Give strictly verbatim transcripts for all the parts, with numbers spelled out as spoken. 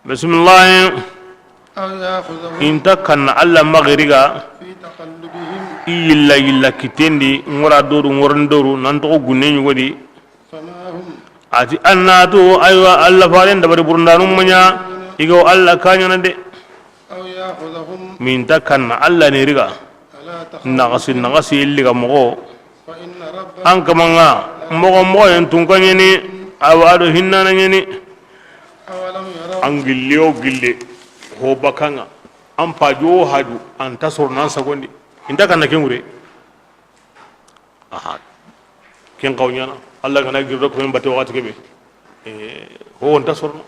Bisimilahi. أو يأخذهم I nta kanna Alla maxa i riga في تقلبهم i yilla yilla kitten di, ŋora doru, ŋoron doru, nan toxo gunne ɲugo di. فما هم A ti, an na tu, aywa, Alla faren dabari burundanu ma ɲa, i ga wo Alla kaɲana de. أو يأخذهم Mi nta kanna Alla ni riga على تخوف naxasi, naxasi yilli ga moxo. فإن ربك An kaman ŋa, moxo moxo yen tunka ɲeni, awa a do hinnana ɲeni. أولم يروا An gille wo gille, ho bakanŋa, an paju wo haju, an ta sorono an sagondi. I nta kanna ken ŋure. Aha. Ken xawa ɲana, Alla ga na giri do ko men batte waxati kebe. Eh, ho wo nta sorono.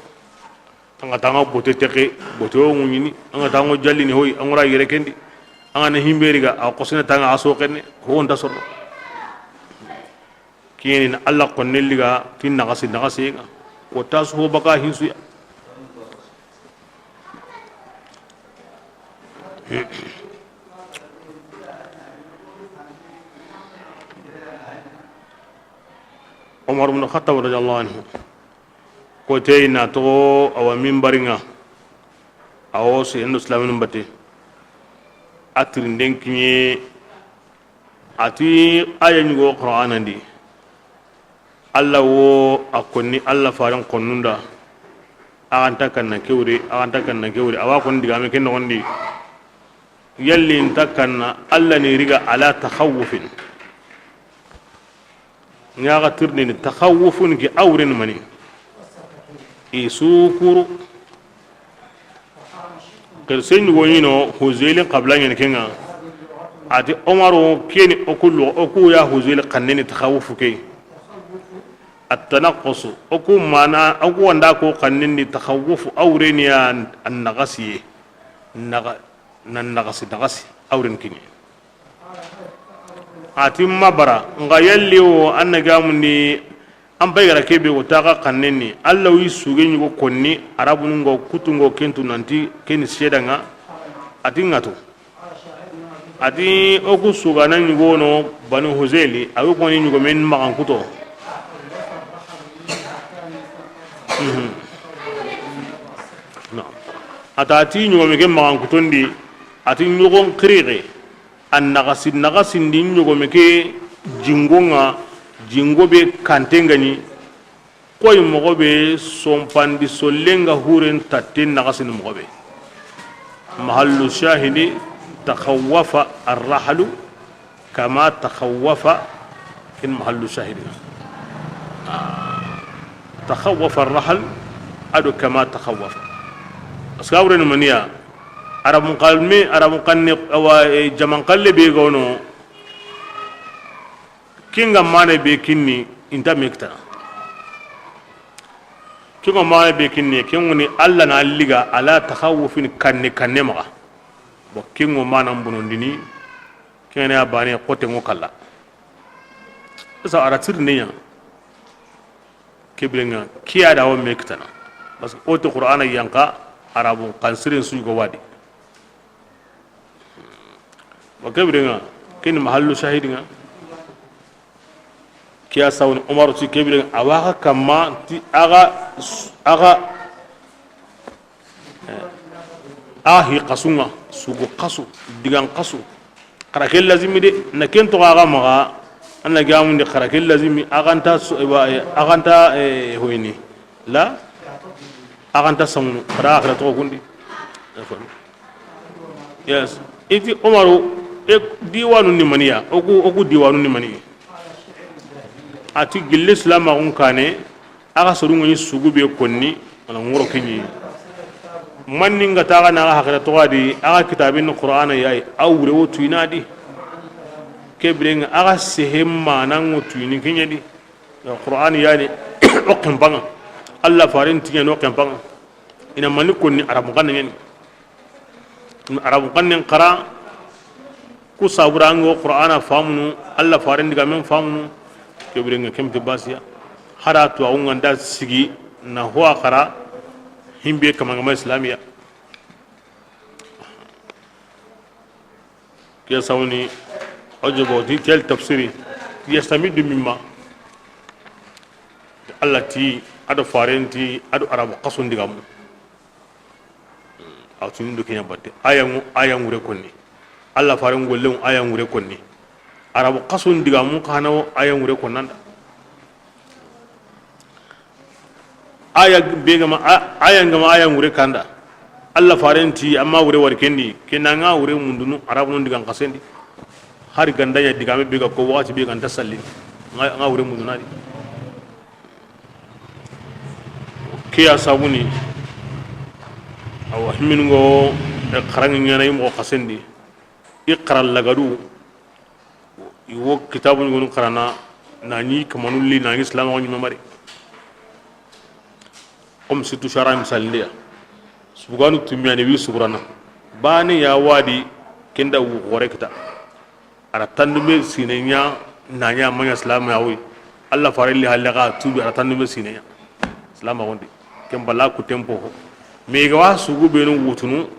An ga ta ŋa bote texe, bote wo ŋuɲini. An ga ta ŋa jallini hoy, an ŋora yere kendi. An ga na himbe riga, a xosene ta ŋa a soxene, ho wo nta sorono. Kiyeni na Alla konne liga, ti naxasi, naxasi ŋa. Ko ta su ho baka hinsuya. Omar ibn Khattab radiyallahu anhu. Ko tey na toxo awa minbari ŋa. Awo se ndo silaminu batte. A tirinden kiɲe. A ti aya ɲugo Qur'ana ndi. Alla wo a konni Alla faren konnun da. Axa nta kanna ke wure, axa nta kanna ke wure. Awa konni digame ke noxon di. Yalli nta kanna Alla ni riga ala takhawufin. Ŋa ga tirindini takhawufun ke a wuren mani. I sukuru. Xirise ɲugo ɲi no Huzeli xabila ɲani ke ŋa. A ti Omaru keni o ku lo, o ku ya Huzeli xanneni taxawufu ke. Attanaqqusu, o ku mana, o ku wanda ko xanneni taxawufu a wureni ya an naxasiye. Naxa-, nan naxasi, naxasi a wuren kiɲe. A ti ma bara, nxa yalli wo an na gamundi, an pay gara kebe wo taxa xannen ni, Alla wi suge ɲugo konni, Arabunu ngo kutu ngo kentu nanti, keni seeda ŋa, a ti ŋa to. A ti o ku sugana ɲugo no Banu Huzeli, a wi koni ɲugo men maxan kuto. Mhm. Na. A ta ti ɲugo me ke maxan kutondi, a ti ɲugon xirixe. A naxasi, naxasindi ɲogome ke jingo ŋa, jingo be kanten ga ɲi, koy moxo be sonpandi sollen ga huren tatte naxasini moxo be. Mahallu shahidi, takhawwafa arrahlu kama takhawwafa, in mahallu shahidi. Ah, takhawwafa arrahl, ado kama takhawwafa. Parce que a wureni maniya, Arabun xalme, Arabun xanne, awa, eh, jaman xalle be gono, kinga mane be kinni, inta me kitana. Kinga mane be kinni, kengoni Alla na liga, ala takhawufin kanne, kanne maxa. Bon, kingo mana mbonondini, kene ya bane, xote ngo kalla. Sa ara tirni ya. Kebirenga kiya da wo me kitana. Parce que o to Qur'ana yanka Arabun xansiren su go wadi. Wa kebirenga kini mahallu shahidinga. Kiya sawni Umaru ti kebirenga awaga kamma ti aga, aga, eh, ahi xasunga, sugu xasu, digan xasu. Xara ke lazimi de, na ken toxo axa maxa, an na gamundi xara ke lazimi, axa nta so-, wa, eh, axa nta, eh, hoyini. La, axa nta samunu, xara axira toxo kundi. Yes. I ti Umaru, e, diwanu ni maniya, o ku, o ku diwanu ni mani. A ti gilli silamaxun kane, Axa soru ŋa ni sugu be konni, wala ŋoro ke ɲi. Manni nga taxa na axa haxira toxo di, axa kitabin Qur'ana yayi, a wure wo tuyina di. Kebirenga axa sehe mana ŋo tuyini ke ɲa di. Qur'ani yani o kempanga. Alla farin tiɲa no kempanga. Ina manni konni Arabun xanne ɲa ni. Arabun xannen xara, ku sabura an ga Qur'ana famunu, Alla faren digamen famunu, kebirenga kemti basiya. Hara to a wunga nda sigi na ho a xara, himbe kamangama islamiya. Ke sawni, ojobo di tel tafsiri, yastamidu mimma. Alla ti, ado faren ti, ado Arabu xasun digamu. A tunu do ke ɲa batte. Aya ŋu, aya ŋure konni. Alla faren gollen aya ŋure konni. Arabu xasun digamun xa na wo aya ŋure konnanda. Aya be ga ma, a-, aya ga ma aya ŋure kanda. Alla faren ti amma wure wari kendi, kenda ŋa wure mundunu, Arabunun digan xasendi. Hari ganda ɲa digame be ga ko waxati be ga nta salli. Ŋa, ŋa wure munduna di. Ke ya sabuni. Awa, himmin go, e, xaranŋe ɲana i moxo xasendi. I xara lagadu. I wo kitabu ɲugonu xarana, na ɲi kamanulli, na ɲi silamaxu ɲime mari. Comme surtout sara misalindiya. Suganu tumiyani wi sugurana. Bane ya wadi kenda wu xore kita. A ra tandume sine ɲa, na ɲa ma ɲa silamaxu yi. Alla farelli halle xa tubi, a ra tandume sine ɲa. Silamaxundi. Ken bala ku tempo ho. Mais ga wa sugu benu wutunu,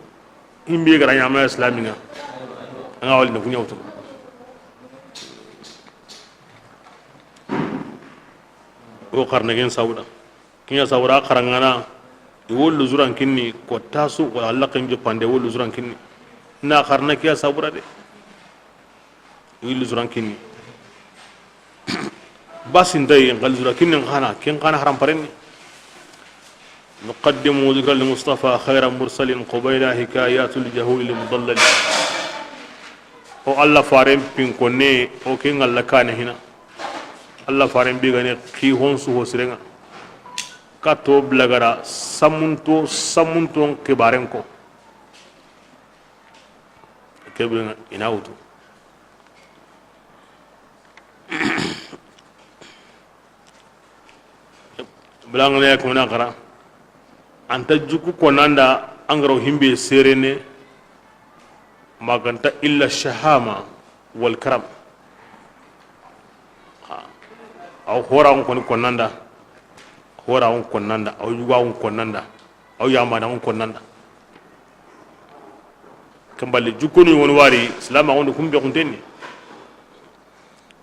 Himbe ga ra ɲa ma islami ŋa, a ŋa wali na ku ɲa wutu. O xarna ken sabuda. Ken ɲa sabuda xaranŋana, i wo luzuran kinni, ko tasu, wala Alla ken joppande, wo luzuran kinni. Na xarna ke ya sabuda de. I wo luzuran kinni. Basintayi, nxa luzura kinnen xa na, ken xa na haram parenni. نقدم ذكر المصطفى خير مرسل قبيل حكايات الجهول المضلل. O Alla faren pinkonne, o ke ŋalla kane hina. Alla faren be ga ne xi hon su ho sirenŋa. Kato blagara samunto, samunton xibaren ko. Kebe ina wutu. Bilangana ya kamana xara. Anta juku konanda angaro himbe serene maganta illa shahama wal karam. Ha. Aw hora on koni konanda. Hora on konanda. Aw yuga on konanda. Aw yamana on konanda. Kambali jukuni won wari silama on kumbe kuntenni.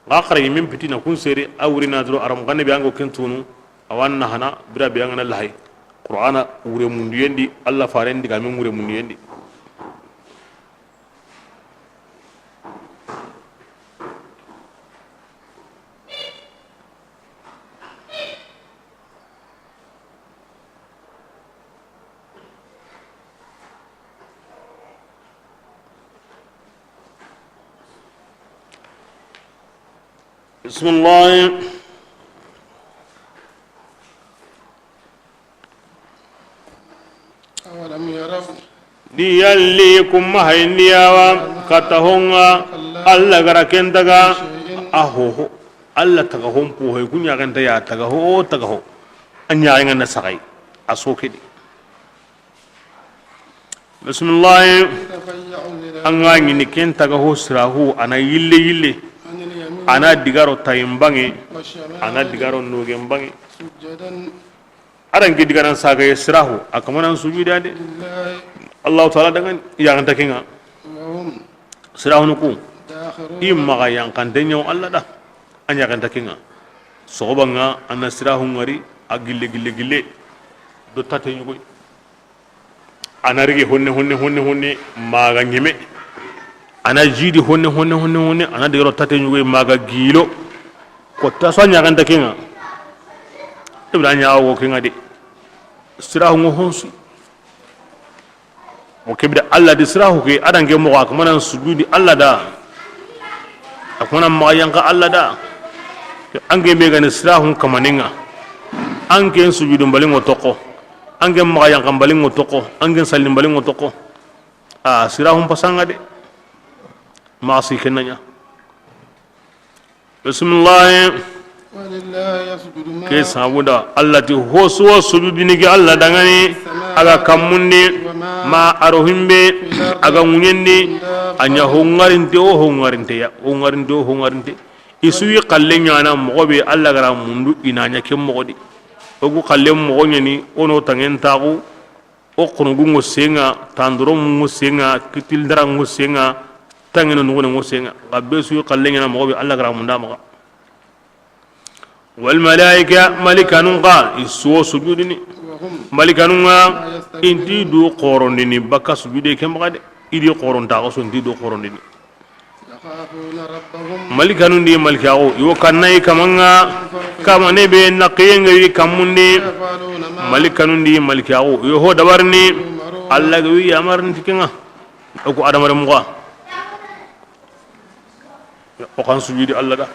Nga xara yimin pitina kun sere a wurina doro aram ganne be ango kentunu. Awanna hana bira be angana lahay. Qur'ana wure mundu yendi, Alla faren diga min wure mundu yendi. بسم الله. أولم يروا. Di yalli kun ma hayindiyawa katta honŋa, Alla ga ra ken taga, a hoho. Alla taga hon po hoy, kun ɲaxenta ya taga ho, taga ho. A ɲaxenŋa na saxay, a soke di. Bisimilahi. An ga ɲini ken taga ho sirahu, a na yille yille, a na digaro tayin banŋe, a na digaro nogen banŋe. Aran ke digaran sagaye sirahu, a kamanan sujudi a de. Allahu taala dangan yaxanta kenŋa. Sirahunu ku, i maxa yanxante ɲaw Alla da. A ɲaxanta kenŋa. Soxobanŋa, a na sirahu ŋari, a gille, gille, gille. Do tate ɲugoy. A na rigi honne, honne, honne, honne, maga ɲeme. A na jidi honne, honne, honne, honne, a na digaro tate ɲugoy maga gilo. Ko taso a ɲaxanta kenŋa. Ibra ɲaxa wo kenŋa de. Sirahu ŋo honsu. Mo kebida Alla di sirahu ke, adan ke moxo a kamanan sujudi Alla da. A kamanan maxa yanxa Alla da. An ke me gani sirahun kamanenŋa. An ke sujudi mbalinŋo toxo. An ke maxa yanxa mbalinŋo toxo. An ke salli mbalinŋo toxo. A sirahun pasanŋa de. Maxa si kenna ɲa. Bisimilahi. Ke sabuda Alla ti hosuwa sujudini ke Alla danŋani. A ga kammundi ma aro himbe a ga ŋuɲendi. A ɲa ho ŋarinte o ho ŋarinte ya, ho ŋarinte o ho ŋarinte. I su yi xalle ɲana moxo be Alla ga ra mundu i na ɲa ken moxo di. O gu xalle moxo ɲani o no tangen taxu. O xonogunŋo senŋa, tandoromunŋo senŋa, kitildaranŋo senŋa, tangeno nugunenŋo senŋa. Xa be su yi xalle ɲana moxo be Alla ga ra munda maxa. Wal malaika, malikanun xa i su wo sujudini. Malikanun ŋa, i nti du xorondini baka sujude ke maxa de. I di xorontaxu su, i nti du xorondini. يخافون ربهم. Malikanun di malikaxu, i wo kanna i kaman ŋa, kama ne be naqiyen ga wi kammun di. ويفعلون ما Malikanun di malikaxu, i wo ho dabarini, يؤمرون. Alla ga wi yamarini ti ken ŋa. O ku adamaren muxa. O kan sujudi Alla da.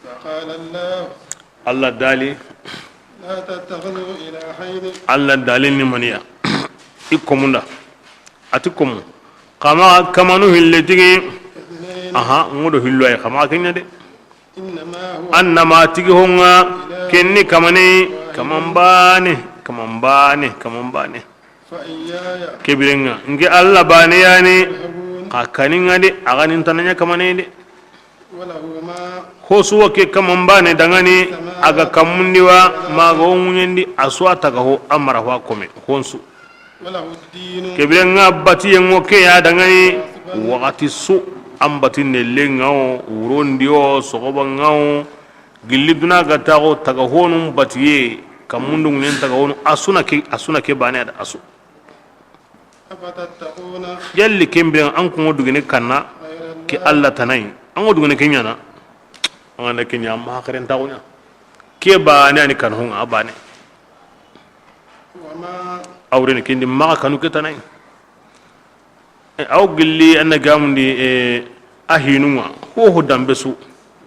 فقال الله Alla dali. لا تتخذوا إلهين Alla dali ni maniya. I komunda. A ti komu. Kama kamanu hille tigi. اثنين Aha, ŋodo hillo ay kama kenya de. إنما هو Annama tigi honga إله kenni kamane, واحد kaman bane, kaman bane, kaman bane. فإياي Kebirenga, nge Alla bane yani, فارهبون. Ka kaninga de, aganin tananya kamane de. وله ما Ho suwa ke kaman bane dangani, aga kamundi wa, maga o munyendi, aswa taga ho, amara wa kome, honsu. وله الدين. Kebirenga batiyen ŋo ke ya dangani, waxati su, an batinde lenga o, wurondi o, soxoba nga o, gilli duna ga taxo, taga honun batiye, kamundu ŋunen taga honu, asuna ke, asuna ke bane ada asu. أفتتقون. Yalli kembiren an kungo dugene kanna, غير الله ke Alla tanai, an go dugene kenyana, an ga na kenya ma hakaren taxunya. Ke bane ani kan honga bane. وما Awreni kendi maxa kanu ke tanai. E, aw gilli anna gamundi, e, a hinunga, ho ho dambe su.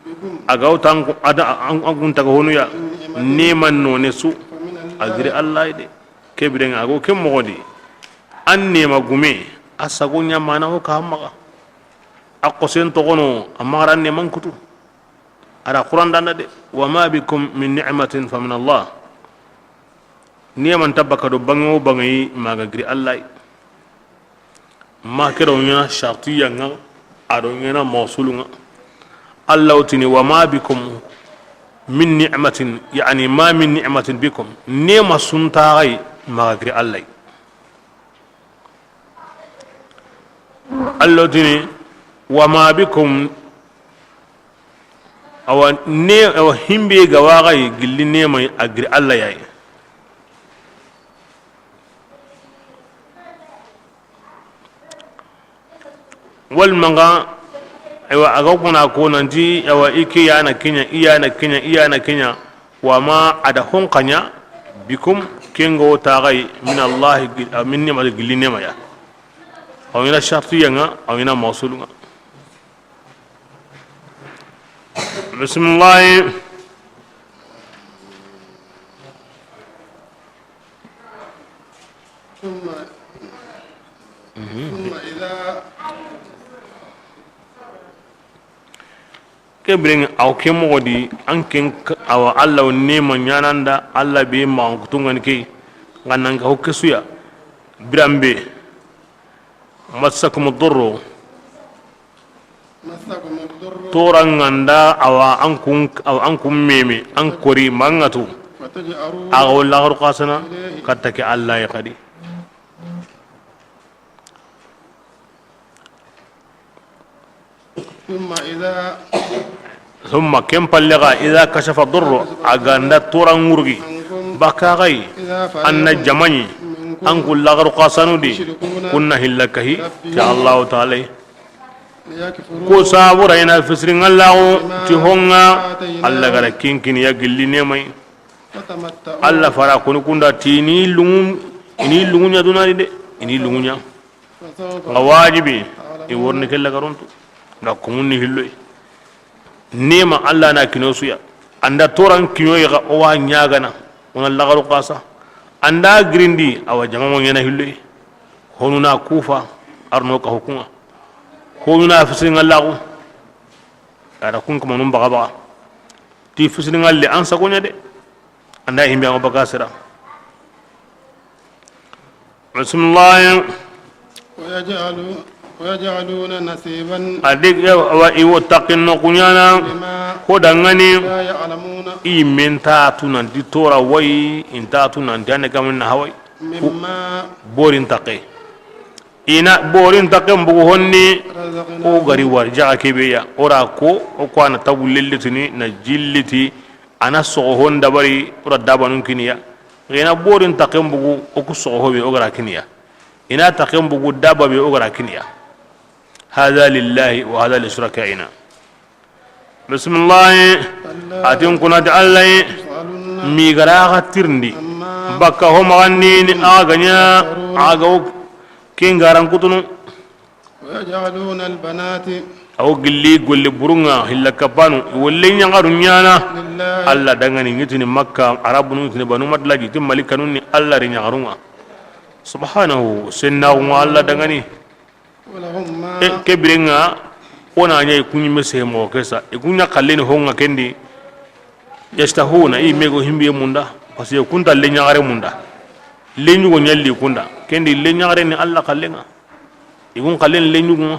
بكم A ga wta an ku-, ada, an, an kun taga honu ya, من نعمة neman none su, فمن الله. A giri Alla de. Kebirenga, a go ke moxo di. An nema gume, a sago nya mana ho ka maxa. A xosen toxono, a maxa ran neman kutu. Ara Quran danda de, وما بكم من نعمة فمن الله. Neman tabaka do bange o bange yi, maga giri Alla yi. Ma ke do ɲana shartiya nga, a do ɲana mawsulu nga. Alla wutini, وما بكم من نعمة، يعني ما من نعمة بكم. Nema sunta gai, maga giri Alla yi. Alla tini, وما بكم، awa ne, awa himbe ga waxa yi gilli nema yi, a giri Alla ya yi. Wal manga, aywa, a ga kuna ko nanti, awa, i ke yana kenya, i yana kenya, i yana kenya. Wa ma a da hon kanya, bikum, kengo tagai, min Allah, gil-, ah, min nema, gilli nema ya. Aw ina shartiya nga, aw ina mawsul nga. Bismillah. ثم، ثم إذا Ke biren ŋa, aw ke moxo di, an ken k-, awa, Alla wo nema ɲananda, Alla be maxan kutu ŋa ni ke, ŋa nan ga ho ke su ya, biran be, massakumu durru, toora ŋa nda, awa, an kun, awa, an kun meme, an kori, ma ŋa tu, axa wo laxaru xasana, katta ke Alla yi xadi. Summa ken palle ga, iza kashafa durru, a ga nda toora ŋurgi, baka gai, an na jamaɲi, an ku laxaru xasanu di, kun na hilla kahi, ti Allahu Taala yi. Ko sabura ina fisiri ŋa laxu, ti ho ŋa, Alla ga ra ken kini ya gilli nema yi. Alla fara kunu kunda ti ni lungu, ini lungu ɲa duna di de, ini lungu ɲa. Nga wajibi, i worni ke laxaruntu. Nga kumun ni hilloy. Nema Allah na kino suya. An da toran kiɲo yi xa, o wa ɲagana. O na laxaru xasa. An da girindi, a wa jamaŋo ɲana hilloyi. Honu na kufa, arno ka hukunŋa. Honu na fisiriŋa laxu. A da kun kamanun baxa baxa. Ti fisiriŋa le an sagoɲa de. An da himbe an baka sira. Bismillah. ويجعلو-، ويجعلون نصيبا. A di, awa, i wo taxin no kuɲana. لما Ko dangani. لا يعلمون. I men ta tu nanti tora wayi, in ta tu nanti ane kamun na hawai. مما Borin taxe. I na borin taxe mbugu honni. رزقناهم. O gari warjaxa kebe ya. O ra ko, o ko a na tabu lellitini, na jilliti, a na soxo hon dabari, o ra dabanun kiniya. I na borin taxe mbugu, o ku soxo hobe, o gara kiniya. I na taxe mbugu daba be, o gara kiniya. هذا لله وهذا لشركائنا. Bisimilahi. A ti n kuna ti Alla yi, تسألن mi gara xa tirindi, عما bakka ho maxandini, كنتم a ga ɲa, تفترون a ga wo ken garan kutunu. ويجعلون البنات A wo gilli golle burunŋa, hilla kapanu, i wo le ɲaxaru ɲana. لله Alla dangani, ŋitini Makka, Arabunu ŋitini Banu Madlaji, ti Malikanun ni Alla ri ɲaxarunŋa. Subhanahu, sennaxunŋa Alla dangani. ولهم ما E, ke birenŋa, o na ɲa i kuɲi me sehe moxo ke sa. I kuɲa xalleni honŋa kendi. يشتهون, i me go himbiye munda. Parce que kunta le ɲaxare munda. Le ɲugo ɲalli kunda. Kendi le ɲaxare ni Alla xallenŋa. I gun xalleni le ɲugunŋa.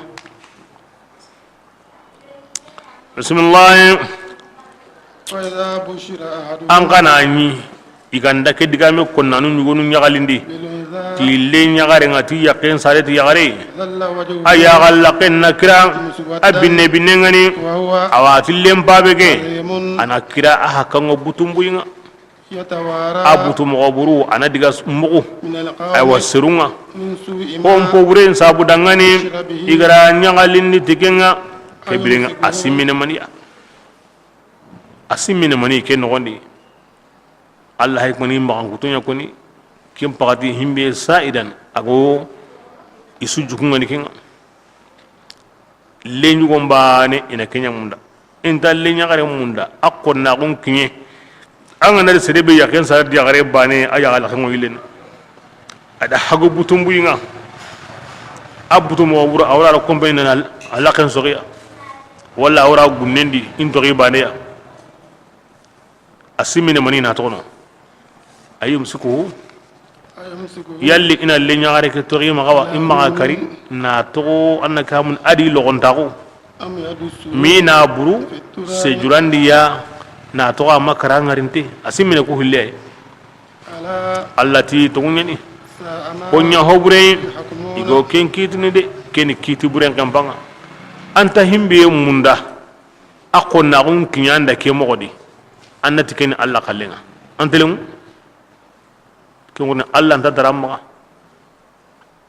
Bisimilahi. وإذا بشر أحدهم An kana ɲi, i ganda ke digame konnanu ɲugonu ɲaxalindi. بالأنثى Ti le ɲaxarenŋa ti yaqqen sare ti yaxare. ظل وجهه A yaxallaxen na kira, مسودا a binne binne ŋani. وهو A wa ti len pabe ke. كظيم A na kira a hakkanŋo butumbuyinŋa. يتوارى A butu moxo buru, a na diga s-, muxu. من القوم Aywa, serunŋa. من سوء ما Hon poburen sabu dangani, بشر به i gara ɲaxalindi ti kenŋa, ke birenŋa, a أيمسكه simmine maniya. A simmine mani ke noxondi. Alla hay koni maxan kutuɲa koni, ken paxati himbe sa'idan, a go i su jukunŋani kenŋa. Le ɲugon bane i na ke ɲa munda. I nta le ɲaxare munda, a konnaxun kiɲe. An ga na ri sere be yaqqen sare di yaxare bane, a yaxallaxenŋo yilleni. A da hagu butumbuyinŋa. A butu moxo buru, a wara a ra kompeni na a laqqen soxiya. Walla a wara gunnendi, in toxi baneya. A simmine mani na toxono. أيمسكه Yalli i na le ɲaxare ke toxi maxa wa, i maxa kari, na toxo, an na kamun a di loxontaxu. أم يدسه Mi na buru, في التراب sejurandiya, na toxo a ma kara ŋarinte. A simmine ku hille. ألا Alla ti toxuɲani. ساء ما Ko ɲa hobure, يحكمون i go ken kitini de, keni kiti buren kanpanŋa. An ta himbiye munda. A konnaxun kiɲanda ke moxo di, an na ti keni Alla xallenŋa. An telenŋu, ken ŋurni Alla nta dara maxa.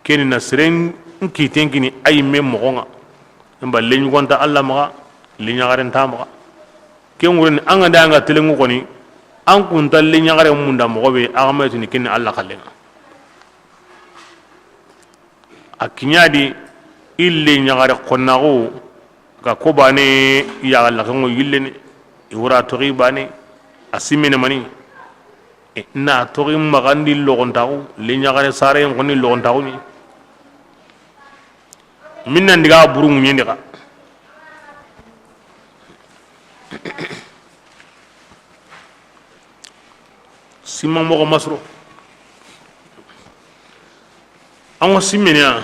Keni na seren kiten kini a yimme moxonŋa. Mba le ɲugonta Alla maxa, le ɲaxarenta maxa. Ken ŋurni an ga da an ga telenŋu koni, an kunta le ɲaxare munda moxo be, a ga ma tini keni Alla xallenŋa. A kiɲa di, i le ɲaxare konnaxu, ga ko bane, yaxallaxenŋo yilleni, i wara toxi bane, a simmine mani, e, na toxi maxandi loxontaxu, le ɲaxare sareyen koni loxontaxu ni. Minna ndiga buru ŋuɲendi xa. Simma moxo masro. An ŋa simmene ya.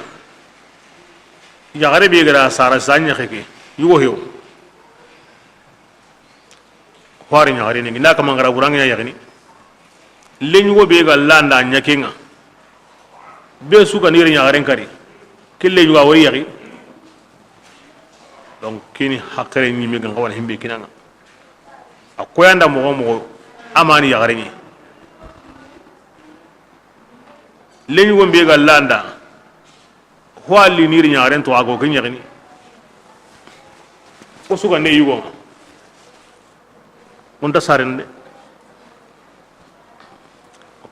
Yaxare be ga ra sara sa ɲaxe ke. Yugo hewo. Xoore ɲaxare ni, na kama n ga ra buranŋe ya yaxini. Leɲugo be ga landa ɲaxen ŋa. Be su ga ni yere ɲaxaren kari. Ke leɲugo a wori yaxi. Donc, kini haqqe ɲime ga n xawa na himbe kinanŋa. A koyanda moxo moxo, a ma ni yaxare ɲi. Leɲugo be ga landa, ho a li ni yere ɲaxaren to, a go ke ɲaxini. O su ga nde yugo ŋa. O nta saren de.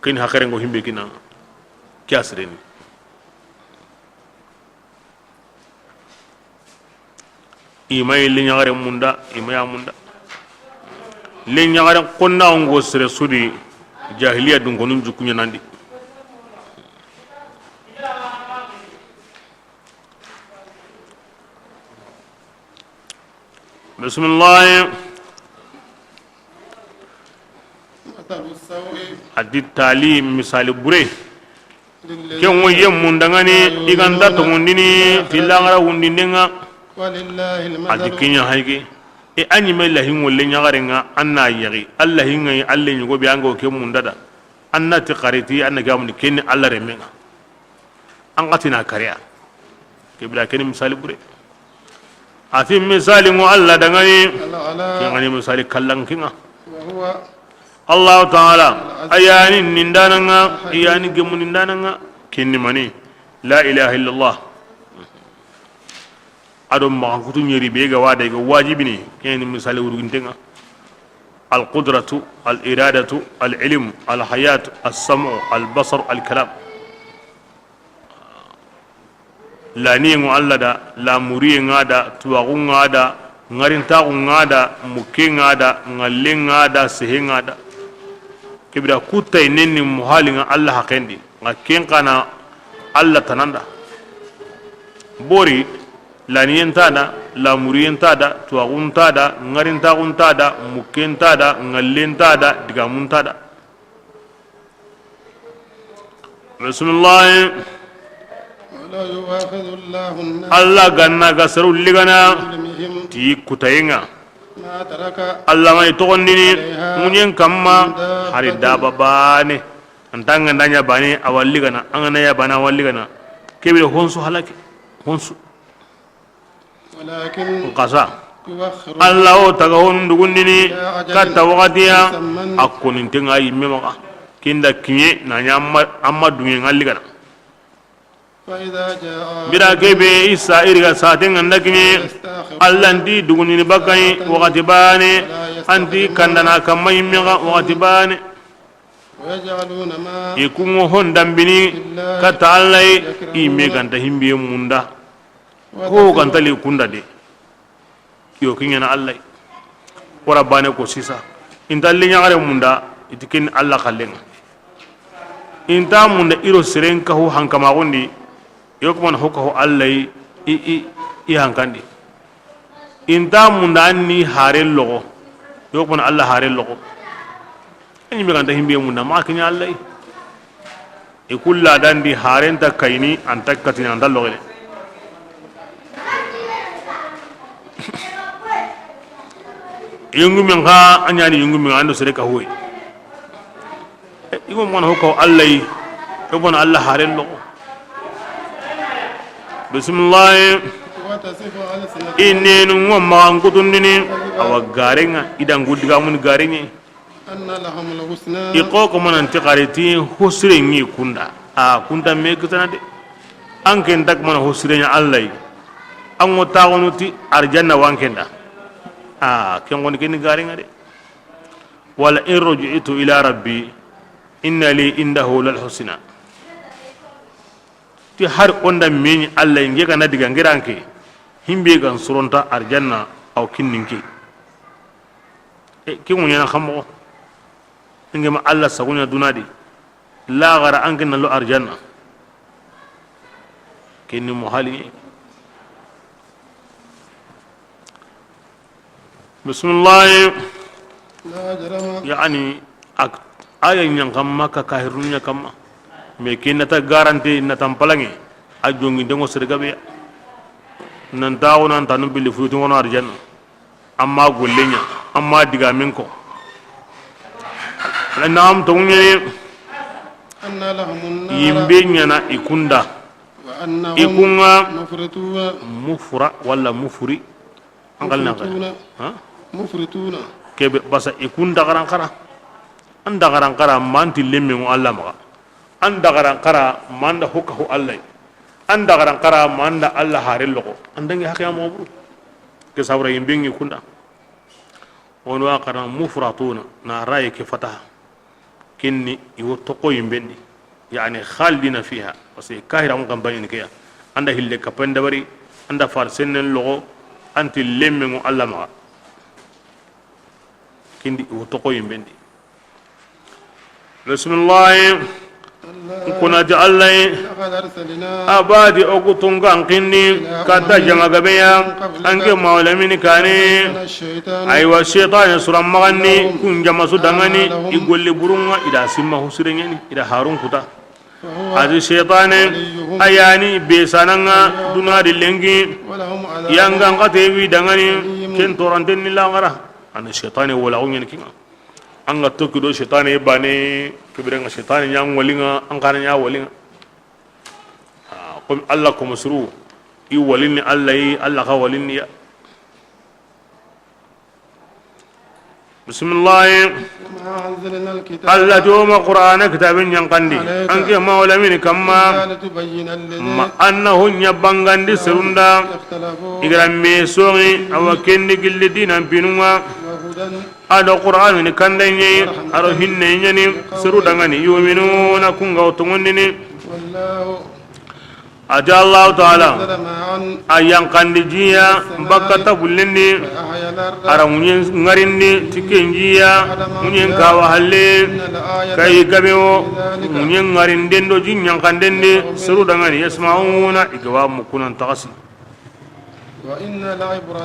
Kini haqqe ŋo himbe kinanŋa. Ke ya sireni. I ma yi lenyaxare munda, i ma ya munda. Lenyaxare xonna ngo sere su di, jahiliya dunkonun jukkuɲanandi. Bisimilahi. A di tali misali bure. Ken wo ye mundangani i ganta tongondini ti laxara wundindenga. A di kiɲa hayke. E a ɲime lahi ŋolle ɲaxarenga, an na yaxi a lahi ŋa yi, a le ɲugo be an ga wo ke mundada. An na ti xariti, an na ke amundi kenni Alla remenga. An xa tina kariya. Ke bira keni misali bure. A ti misali ŋo Alla dangani. Ke ŋani misali kallankinga. Allahu taala, a yani nindananga, a yani gemu nindananga. Kenni mani? La ilaha illallah. A do maxankutu ɲeri be ga wada ga wajibini, keni misali wurugintenga. Alqudratu, aliradatu, alilmu, alhayatu, alsamu, albasar, alkalam. Laniyengo Alla da, lamuriyenga da, tuwaxunga da, ŋarintaxunga da, mukkenga da, ŋallenga da, sehenga da. Kebira kuttay nenni muhalinga Alla haqendi. Nga ken xana Alla tananda. Bori, laniyen ta da, lamuriyen ta da, tuwaxun ta da, ŋarintaxun ta da, mukken ta da, ŋallen ta da, digamun ta da. Bisimilahi. Alla ganna ga seru ligana ti kutayenga. Alla ma i togondini ŋuɲen kamma hari daba bane. Anta anga nda ɲa bane a wa ligana, anga na ya bane a wa ligana. Kebe honsu halaki, honsu. Nkasa. Alla wo taga honu ndugundini katta waxatiya. A konintenga yimme maxa. Kinda kiɲe na ɲa amma, amma duŋe ŋa ligana. Bira kebe isa iriga satenga nda kiɲe. Alla nti dugundini bakay waxati bane. Anti kandana kamma yimme xa waxati bane. I kungo hon dambini katta Alla yi, i me ganta himbiye munda. Ko ganta li kunda de. Yo kiɲana Alla yi. Wara bane ko sisa. Inta li ɲaxare munda, iti ken Alla xallenga. Inta munda iro seren kahu hankamaxundi. Yo kuma na ho kahu Alla yi, i, i, i hankandi. Inta munda anni hare loxo. Yo kuma na Alla hare loxo. A ɲi me ganta himbe munda ma kiɲa Alla yi. I kulla dandi haren ta kayini, anta katini, anta loxene. Yungumen xa a ɲani yungumen ando sere ka hoy. I go mona ho ko Alla yi. Ko bona Alla haren loxo. Bismillah. Innenu ngomma an kutundini awa garenga idan guddiga mun garenye. I xo ko mananti xari ti hosire ŋi kunda. A kunda me kitana de. An ken tak mana hosire ɲa Alla yi. An ŋo taxunu ti arjanna wan kenda. A ken ŋoni ken garenga de. Wala in ruj'itu ila rabbi inna li indahu lal husna. Ti har onda meɲi Alla yi nge gana diga ngiranke. Himbe gan suronta arjanna aw kinninke. E, ke ŋuɲana xa moxo. Nge ma Alla saguɲa duna di. Laxara an ke na lo arjanna. Ke ni mo hali. Bismillah. Yani, ak-, aya ɲan kamma ka kahirun ɲa kamma. Mais ke nata garanti, nata mpalange. A jongi dengo sere gabe ya. Nan tawo nan tanu billi futu ngono arjanna. Amma golle ɲa, amma digamen ko. Naam, to ŋuɲe. Yimbe ɲana i kunda. I kunga mufra wala mufuri. An kal na ha? Mufrituna. Kebe basa i kunda garan kara. An da garan kara manti lemme mo Alla maxa. An da garan kara manda hokka ho Alla yi. An da garan kara manda Alla hare loxo. An dangi haqiya mo buru. Ke sabra yimbe ŋi kunda. Wono a xara mufratuna na raye ke fataha. Kinni i wo toxo yimbendi. Yani khalidina fiha. Parce que kahira mo kan baɲini ke ya. An da hille kapen dabari. An da far sennen loxo. An ti lemmenŋu Alla maxa. Ken di i wo toxo yinben di. Bisimillahi. N kuna ti Alla yi. Abadi o ku tunkan kindi katta jama gabe ya. An ke mawlamini kane. Aywa, seytaane suran maxandi kun jama su dangani i golli burunŋa, i da simma husireɲeni, i da harun kuta. Ati seytaane a yani be sananŋa duna di lenki. Yangan kate wi dangani ken toranten ni laxara. Ani seytaane wala ko ɲeni kinŋa. An ga tokki do seytaane bane, ke birenŋa seytaane ɲa walinŋa, an xa na ɲa walinŋa. Komi Alla ko masuru, i walini Alla yi, Alla xa walini ya. Bisimillahi. Alla do ma Qur'ana kitabe ɲankandi an ke mawlamini kamma, ma annahu ɲa bangandi serun da i ga ra me soxi, awa ken di gilli dinan pinunŋa. A do Qur'anu ni kandaɲe, a do hinne ɲeni seru dangani, yuminuna, kun ga wo tongondini. Ati Allahu taala, a yankandi jiya bakka tabullendi, a ra ŋuɲen ŋarindi ti ken jiya, ŋuɲen kawa halle, kayi gabe wo, ŋuɲen ŋarinden do jin yankanden di seru dangani, yasmauna, i ga wa mukunan taxasi.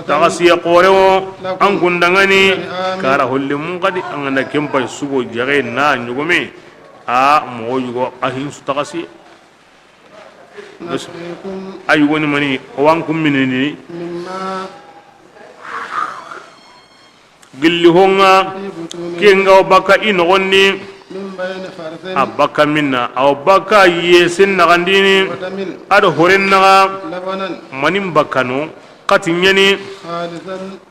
Taxasiye xoore wo an kun dangani, kara holle mun xadi, an ga na ken pay sugo jaxe na ɲogome, a moxo yugo a hin su taxasiye. A yugoni mani, o wa an kun minini. Gilli honŋa, ken ga wo bakka i noxondi. A bakka minna, a wo bakka yesen naxandini, a do horen naxa, manin bakka no, xati ɲeni,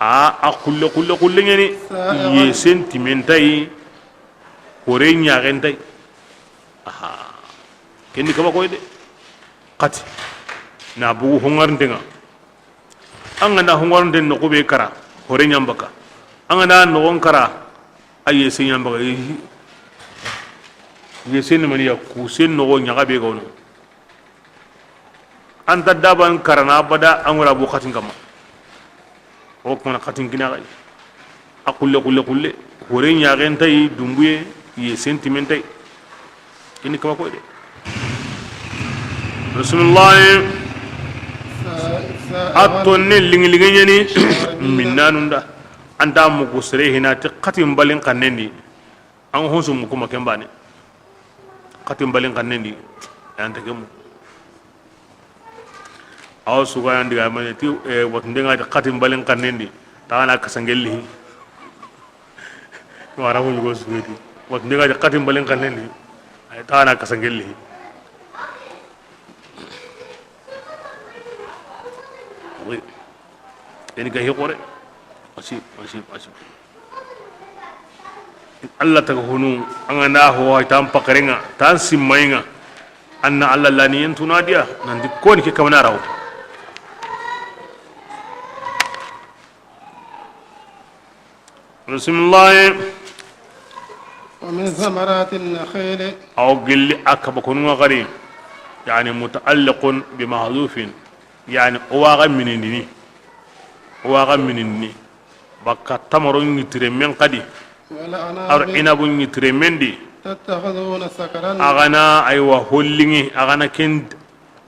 a, a xulle, xulle, xulle ɲeni, yesen timen nta yi, hore ɲaxen nta yi. Aha. Ken di kaba koy de. Xati na bugu honŋarinten ŋa. An ga na honŋarinten noxu be kara, hore ɲa n bakka. An ga na noxon kara, a yese ɲa n bakka. Yese ni mani ya, kusen noxo ɲaxa be ga wono. An ta daban karana abada, an wara bu xatin kamma. O kuma na xatin kina xay. A xulle, xulle, xulle. Hore ɲaxen nta yi, dumbuye, yesen timen nta yi. Ini kaba koy de. Bisimillahi. A tonne lingi lingi ɲeni minnanun da. An ta mugu sere hina ti xatin balin xannen di. An honsu mugu ma ken bane. Xatin balin xannen di. An ta kemu. Awa suga yan diga mane ti, eh, watunde ŋa ti xatin balin xannen di, taxana kasangelli. Wara mo yugo sugeti. Watunde ŋa ti xatin balin xannen di, ay taxana kasangelli. Oui. Ken ga hi xoore. Asib, asib, asib. Alla taga honu, an ga na ho, ay tan pakarenŋa, tan simmayenŋa, an na Alla laniyen tunadiya, nanti koni ke kamana raw. Bisimillahi. ومن ثمرات النخيل. Aw gilli a kaba konu ŋa xari, yani mutaalliqun bi mahdhufin, yani o wa ga minindini, o wa ga minindini. Bakka tamaro ɲitire men xadi. Aro inabu ɲitire men di. تتخذون سكرا. A ga na aywa hollingi, a ga na ken,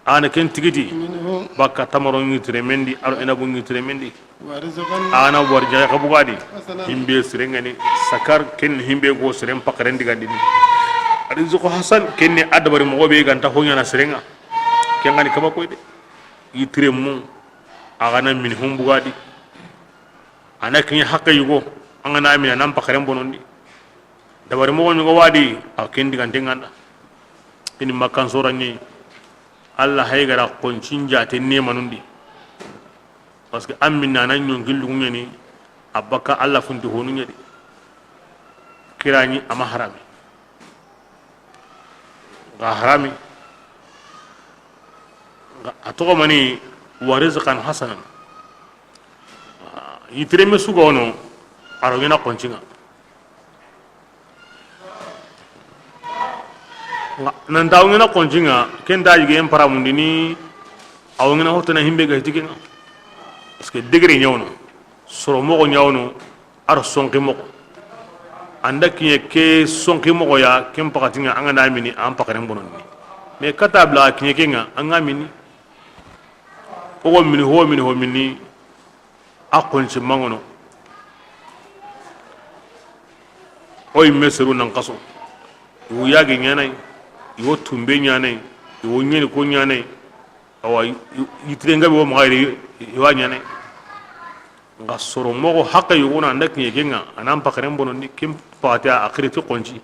a ga na ken tigiti. منه. Bakka tamaro ɲitire men di, aro inabu ɲitire men di. ورزقا. A ga na warjaxe xa bugadi. حسنا. Himbe sirenŋani, sakar ken himbe go siren pakaren digandini. Rizqu hasan ken ni a dabari moxo be ga nta hoɲana sirenŋa. Ken ŋani kaba koy de. Yitire mu, a ga na min hum bugadi. A na kiɲe hakke yugo, an ga na mina nan pakaren bonondi. Dabari moxo ɲugo wadi, a ken diganten ŋa nda. Ini makkan sorani, Alla hay gara koncin jate nemanundi. Parce que an minna na ɲonki lugu ɲeni, a bakka Alla funti honu ɲedi. Kirani a ma harami. Ga harami. Ga, a toxo mani, wa rizqan hasanan. Yitireme suga wono, a ro ɲena koncinŋa. Nga, nanta wo ɲena koncinŋa, ken ta yigen paramundini, a wo ɲena hotana himbe ga hitikenŋa. Parce que degré ɲa wono, soro moxo ɲa wono, a do sonki moxo. An da kiɲe ke sonki moxo ya, ken paxati ŋa, an ga na mini, an paxaren bonondi. Mais kata bla kiɲe ke ŋa, an ga mini, o go mini, ho mini, ho mini, a xonci mangono. O yimme seru nan xaso. I wo yage ɲanay, i wo tumbe ɲanay, i wo ɲeni ko ɲanay. Awa, yitire nga be wo maxa yere, i wa ɲanay. Nga soro moxo haqqe yogona an da kiɲe ke ŋa, a nan paxaren bonondi, ken paxati a xiriti xonci.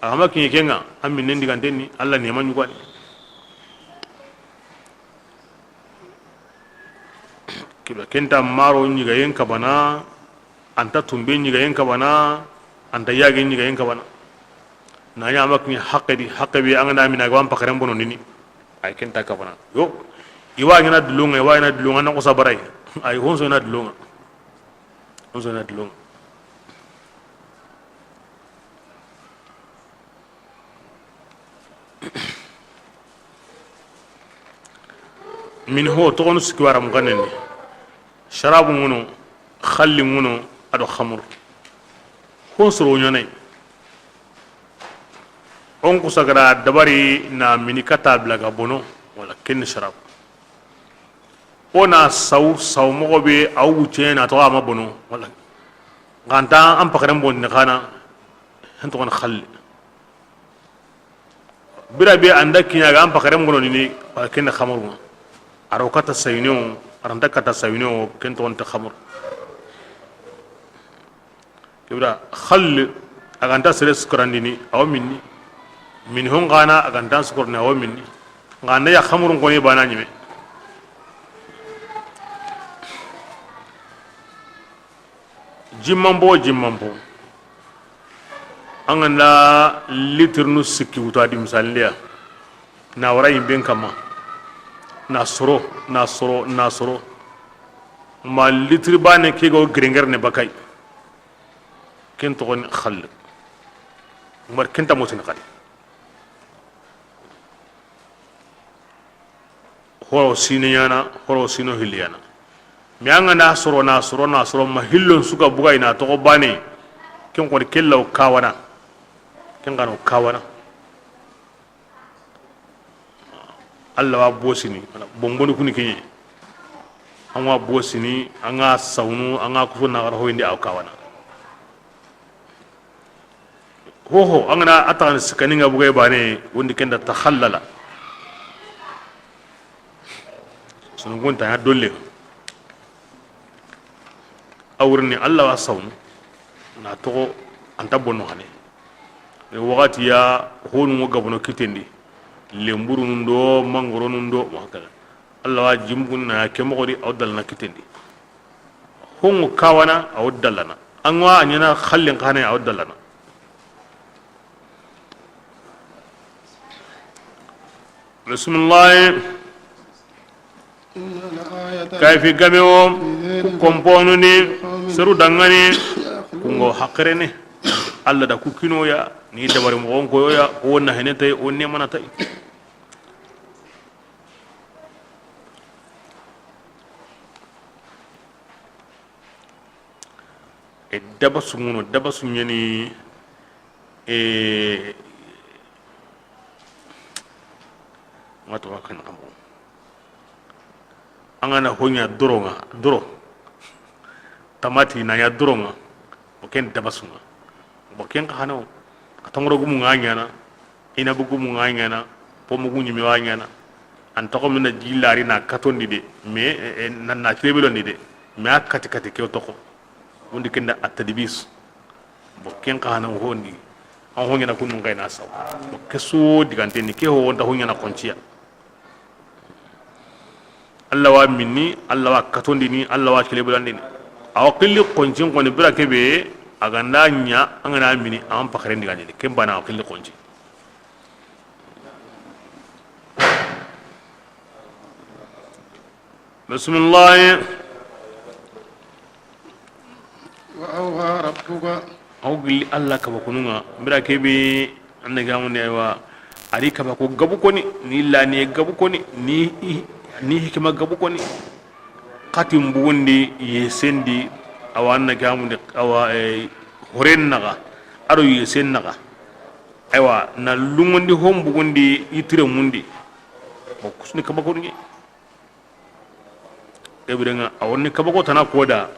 A ga ma kiɲe ke ŋa, a minnen digantenni, Alla neema ɲugani. Kibla kenta maro ɲigayen kabana, anta tumbe ɲigayen kabana, anta yage ɲigayen kabana. Na ɲa ma kiɲe haqqe di, haqqe be an ga na mina, a ga wa an paxaren bonondini. Ay kenta kabana. Yo, i wa ɲana dulunga, i wa ɲana dulunga, na ko sabaray. Ay honso na dulunga. Honso na dulunga. Min ho toxonu sikki wara muxannen ni. Sharabu ŋuno, xalli ŋuno, a do xamuru. Ho soro ɲanay. On ku sagara dabari na mini kata bla ga bono, wala ken ni sharabu. O na saw, saw moxo be, a wucce na toxo a ma bono, wala. Ganta an paxaren bondi xana, hen toxon xalli. Bira be an da kiɲa ga an paxaren bonondini, wala ken ni xamuru ŋa. A ro kata sayino, a ranta kata sayino, ken toxon ti xamuru. Kibra xalli, a ganta sere sukarandini, a wo minni. Min hon xana, a ganta sukarandini, a wo minni. Nga na ya xamurun koni bana ɲime. Jimmanpo, jimmanpo. An ga na litirinu sikki wutu a di, misalindiya, na wara yimben kamma, na soro, na soro, na soro, ma litiri bane ke ga wo gerengere ne bakay, ken toxoni xalli. Umar kenta motini xadi. Horo sino ɲana, horo sino hilli ɲana. Mais an ga na soro, na soro, na soro, ma hillon suka bugay na toxo bane. Ken xoni kellaw kawana. Ken xano kawana. Alla wa bosini, bonboni kuni kiɲe. An wa bosini, an ga sawunu, an ga kuso na xara hoyindi aw kawana. Hoho, an ga na a taxani sikkani nga bugay bane, wondi kenda taxallala. Sono gonta ya dolle. A wurini Alla wa sawunu, na toxo anta bonno xane. E waxati ya honu ngo gabono kitendi, lemburunu ndo, mangoronu ndo, wa hakada. Alla wa jimbun na ke moxo di, aw dalana kitendi. Hongo kawana, aw dalana. An wa a ɲana xallin xane, aw dalana. Bisimilahi. Kayfi game wo, ku komponuni, seru dangani, kungo hakkirene. Alla da ku kinoya, ni dabari moxon koyoya, o na hene tay, o ne mana tay. E dabasu ŋuno, dabasu ɲani, e, ŋa to kan kamo. An ga na hoɲa doro ŋa, doro. Tamati na ɲa doro ŋa. O ken dabasu ŋa. Bon, ken xa hano, a tongoro gumu ŋa ɲana, inabu gumu ŋa ɲana, pomu gu ɲime wa ɲana. An toxo mina jillari na katondi de, mais, eh, eh, na, na tebelondi de, mais a kati kati ke toxo. Undi kenda a tadbis. Bon, ken xa hano hondi, an hoɲana kunun kayna saw. Bon, ke so diganteni, ke ho wonta hoɲana konciya. Alla wa minni, Alla wa katondini, Alla wa kelebulandini. Awa xilli xoncin xoni bira kebe, a ganda ɲa, an gana mini, an paxaren digandini. Ken bana awa xilli xonci. Bisimilahi. Wa awha rabbuka. Aw gilli Alla kaba kununga. Bira kebe, ande gamundi, aywa. Ari kaba ko gabu koni, ni laniye gabu koni, ni, ni hikima gabu koni. Xatin bugundi, yesen di, awa, an na ke hamundi, awa, eh, horen naxa, a do yesen naxa. Aywa, na lungondi hon bugundi, yitire mundi. Bon, kusuni kabako ni. Ebirenga, a woni kabako tana koda,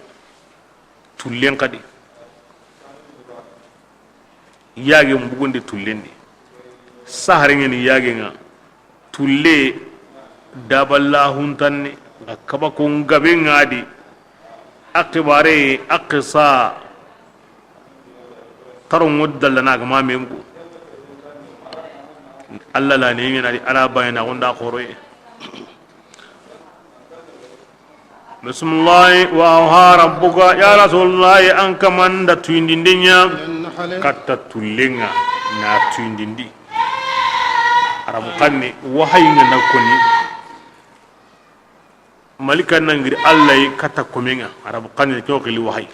tullen xadi. Yage mbugundi tullendi. Saharengeni yagenga. Tulle daballa huntanni. Nga kabako ngabe ngadi. A xibare, a xisa. Tarongo dalla na gama memgu. Allah la ne ngena di ala bayna gonda xoroye. Bismillahi. Wa awha rabbuka, ya rasulullahi, an kaman da tuyindindin ɲa katta tullenga na tuyindindi. Arabu xanne wahayi nga na koni. Malika na ngiri Allah yi katta komenga. Arabu xanne ke o xili wahayi.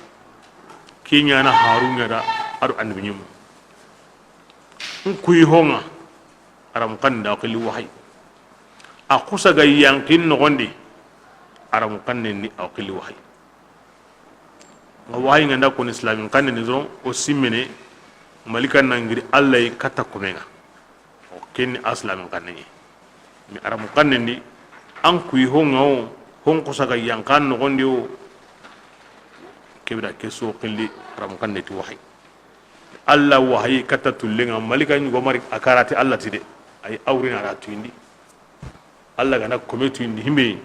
Ke ɲana Harun ɲa da a do annabi ɲimu. N kuyi honga. Aramu xanne da a xili wahayi. A xusa ga yankin noxondi. Aramu xanne ni a xili wahayi. Nga wahayi nga nda koni islamin xanne ni doron o simmene. Malika na ngiri Allah yi katta komenga. O kenni a islamin xanne ni. Mi aramu xanne ndi an kuyi honga o hon xusa ga yankan noxondi o. Kebira ke so xili aramu xanne ti wahayi. Allah wahayi katta tullenga, malika ɲugo mari a karati Allah ti de. Ay awrina ara tuyindi. Allah gana kome tuyindi himbe,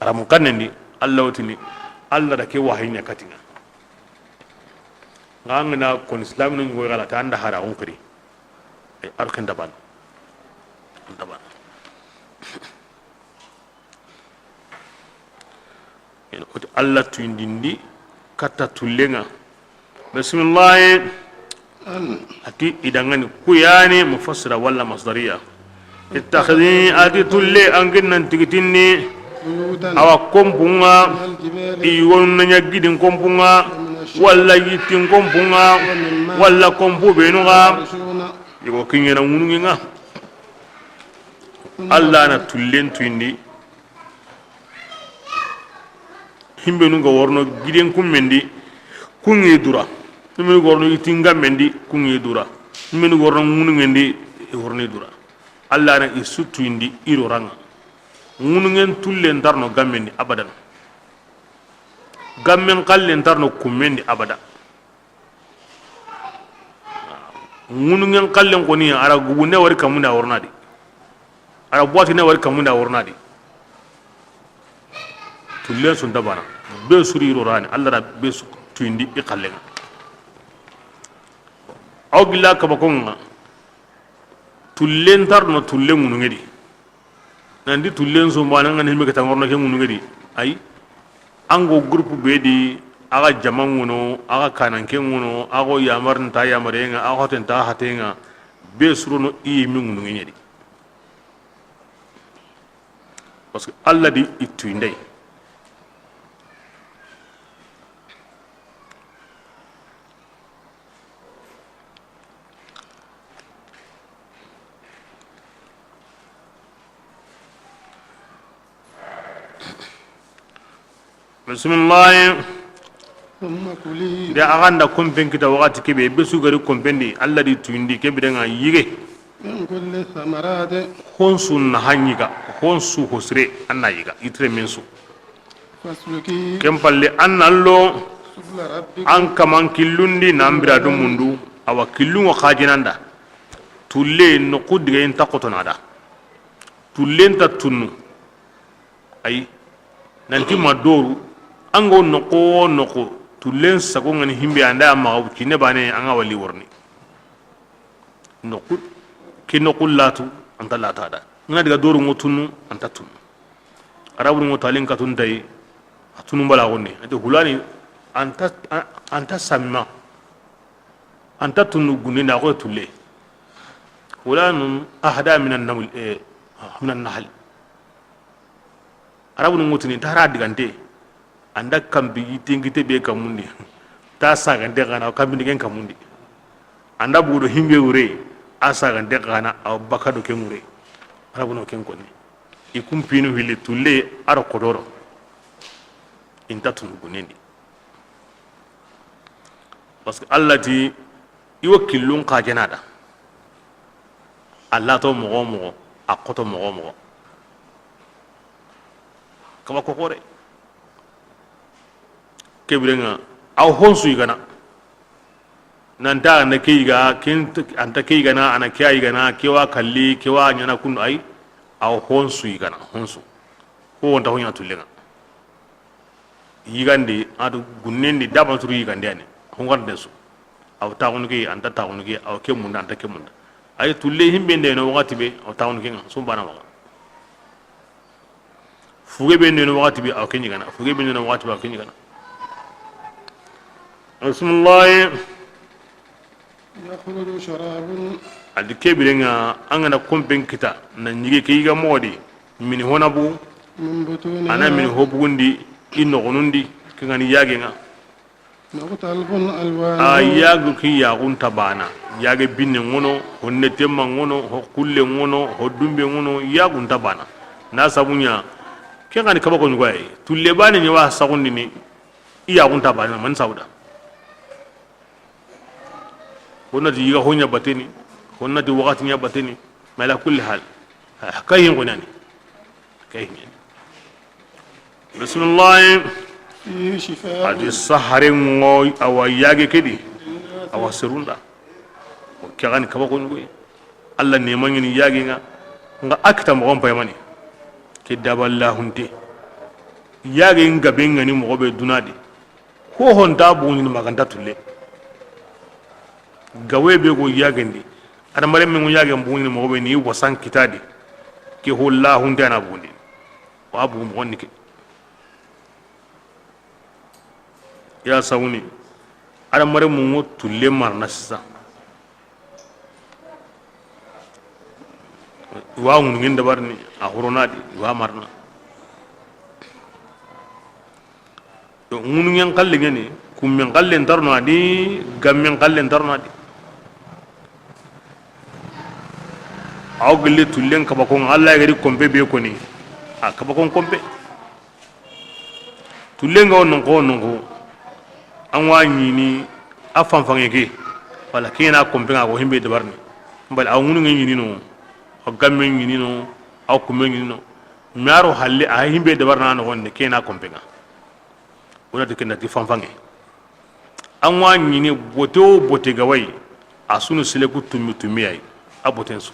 aramu xanne ndi, Allah wotini, Allah da ke wahayi ɲa katinga. Nga ngana kon islam no ɲugo gala ta anda hara on kiri. Ay arkin daban. Daban. Ina oti Allah tuyindindi katta tullenga. Bismillahi. Ati idangani kuyani mufassira wala masdariya. Ittakhidhi, ati tulle an ginnan tigitinni. Awa kompunga. I wonna ɲa gidin kompunga. Wala yittin kompunga. Wala kompu benuga. Yugo kiɲena ŋunungenga. Allah na tullen tuyindi. Himbenu ga worno giden kummendi, kungi dura. Himbenu ga worno yitinga mendi, kungi dura. Himbenu ga worno ŋunungendi, worni dura. Allah na i su tuyindi i do ranga. Ŋunungen tullen tarno gammendi abadan. Gammen kallen tarno kummendi abada. Ŋunungen kallen koni, ara gugunde wari kamunde a wornadi. Ara buwatine wari kamunde a wornadi. Tullen su nta bana. Be suri i do rani, Allah da be su tuyindi i kallenga. Aw gilla kabakonga. Tullen tarno tulle ŋunungedi. Nanti tullen so mbana ngana himbe kata ngorno ke ŋunu ngedi. Ay. Ango groupe be di, aga jama ŋuno, aga kananke ŋuno, ago yamar nta yamarenga, ago hoten ta hatenga. Be surono i mi ŋunu ngedi. Parce que Allah di i tuyindey. Bisimilahi. ثم كلي. De a ga nda kompen kita waxati kebe, be su gari kompen di, Allah di tuyindi kebe denga yige. من كل الثمرات. Honsu na hanyiga, honsu hosire, an na yiga, itre mensu. فاسلكي. Ken palle, an na lo, سبل ربك. An kaman killundi, na an bira du mundu, awa killun wa xajinanda. Tulle, noqu diga in ta xotonada. Tullen ta tunnu. Ayi. Nanti ma doru. An ga wo noqu wo noqu. Tullen sago ngani himbe anda ya maxa wucine bane an ga wali worni. Noqu. Ke noqu latu. Anta lata da. Ngana diga doru ngo tunnu. Anta tunnu. Arabu ngo talin katun tayi. A tunnu bala gonni. Ante hulani. Anta, anta samma. Anta tunnu gunne na ko tulle. Fulanun ahda minan naml, eh, minan nahl. Arabu ngotini ta hara digante. Anda kambi yitten kite be kamundi. Ta sagante kana kambi digen kamundi. Anda budo himbe wure. A sagante kana a bakado ken wure. Arabu no ken konni. I kumpinu hili tulle aro kodoro. I nta tunu gunnen di. Parce que Allah ti, i wa killun xa jana da. A lato moxo moxo, a xoto moxo moxo. Kaba ko xore. Ke biren ŋa, aw honsu yigana. Nanta anda ke yiga, ken, anta ke yigana, ana ke a yigana, ke wa kalli, ke wa ɲana kundu ay. Aw honsu yigana, honsu. Ko wonta ho ɲa tullen ŋa. Yigande, ado gunnen di, daban suru yigande ani. Hongande su. Aw taxunu ke, anta taxunu ke, aw ke munda, anta ke munda. Ay tulle himbe nde no waxati be, aw taxunu ke ŋa, sumbana maxa. Fuge be nde no waxati be, aw ke ɲigana. Fuge be nde no waxati be, aw ke ɲigana. Bismillah. يخرج شراب. A di ke biren ŋa, an ga na kompen kita, na ɲige ke yiga moxo di, mini hona bu, من بطونها. A na mini ho bugundi, i noxonundi, ke ŋa ni yage ŋa. مختلف ألوانه. A yagu ki yagun ta bana, yage binne ŋono, ho netemma ŋono, ho kulle ŋono, ho dumbe ŋono, yagun ta bana. Na sabu ɲa, ke ŋa ni kaba ko ɲugaye, tulle bane ɲa wa saxundini, i yagun ta bana, man sawda. Honnati yiga ho ɲa bateni, honnati waxati ɲa bateni, mais ala kulli hal, kayin xonani, kayin. Bismillah. فيه شفاء. A di sahare ŋo, awa yage ke di, awa serunda. O ke ga ni kaba ko ɲugoy. Allah ne mangini yage ŋa, nga akita moxon paymani. Ke daba lahunte. Yage nga be ŋa ni moxo be duna di. Ho honta bugundi ma ganta tulle. Gawe be go yagendi. Adamaren men go yagen bugundi moxo be ni wasan kitadi. Ke ho lahunte a na bugundi. Wa bugu moxon ni ke. Ya sawuni. Adamaren mun go tulle marana sisa. I wa ŋunuŋen dabarini, a horonadi, i wa marana. Ŋunuŋen xalle ŋeni, kummen xallen tarno a di, gammen xallen tarno a di. Aw gille tullen kabakon, Allah ya gadi kompe be koni, a kabakon kompe. Tullen ga wo nonko wo nonko, an wa ɲini a fanfanŋe ke, wala ke na kompe ŋa ko himbe dabarini. Bal a ŋunuŋe ɲini no, a gamme ɲini no, a kumme ɲini no. Maro halle a himbe dabarina no gonde ke na kompe ŋa. Wona de ke na ti fanfanŋe. An wa ɲini bote wo bote ga wa yi, a sunu seleku tummi tummi ya yi, a boten su.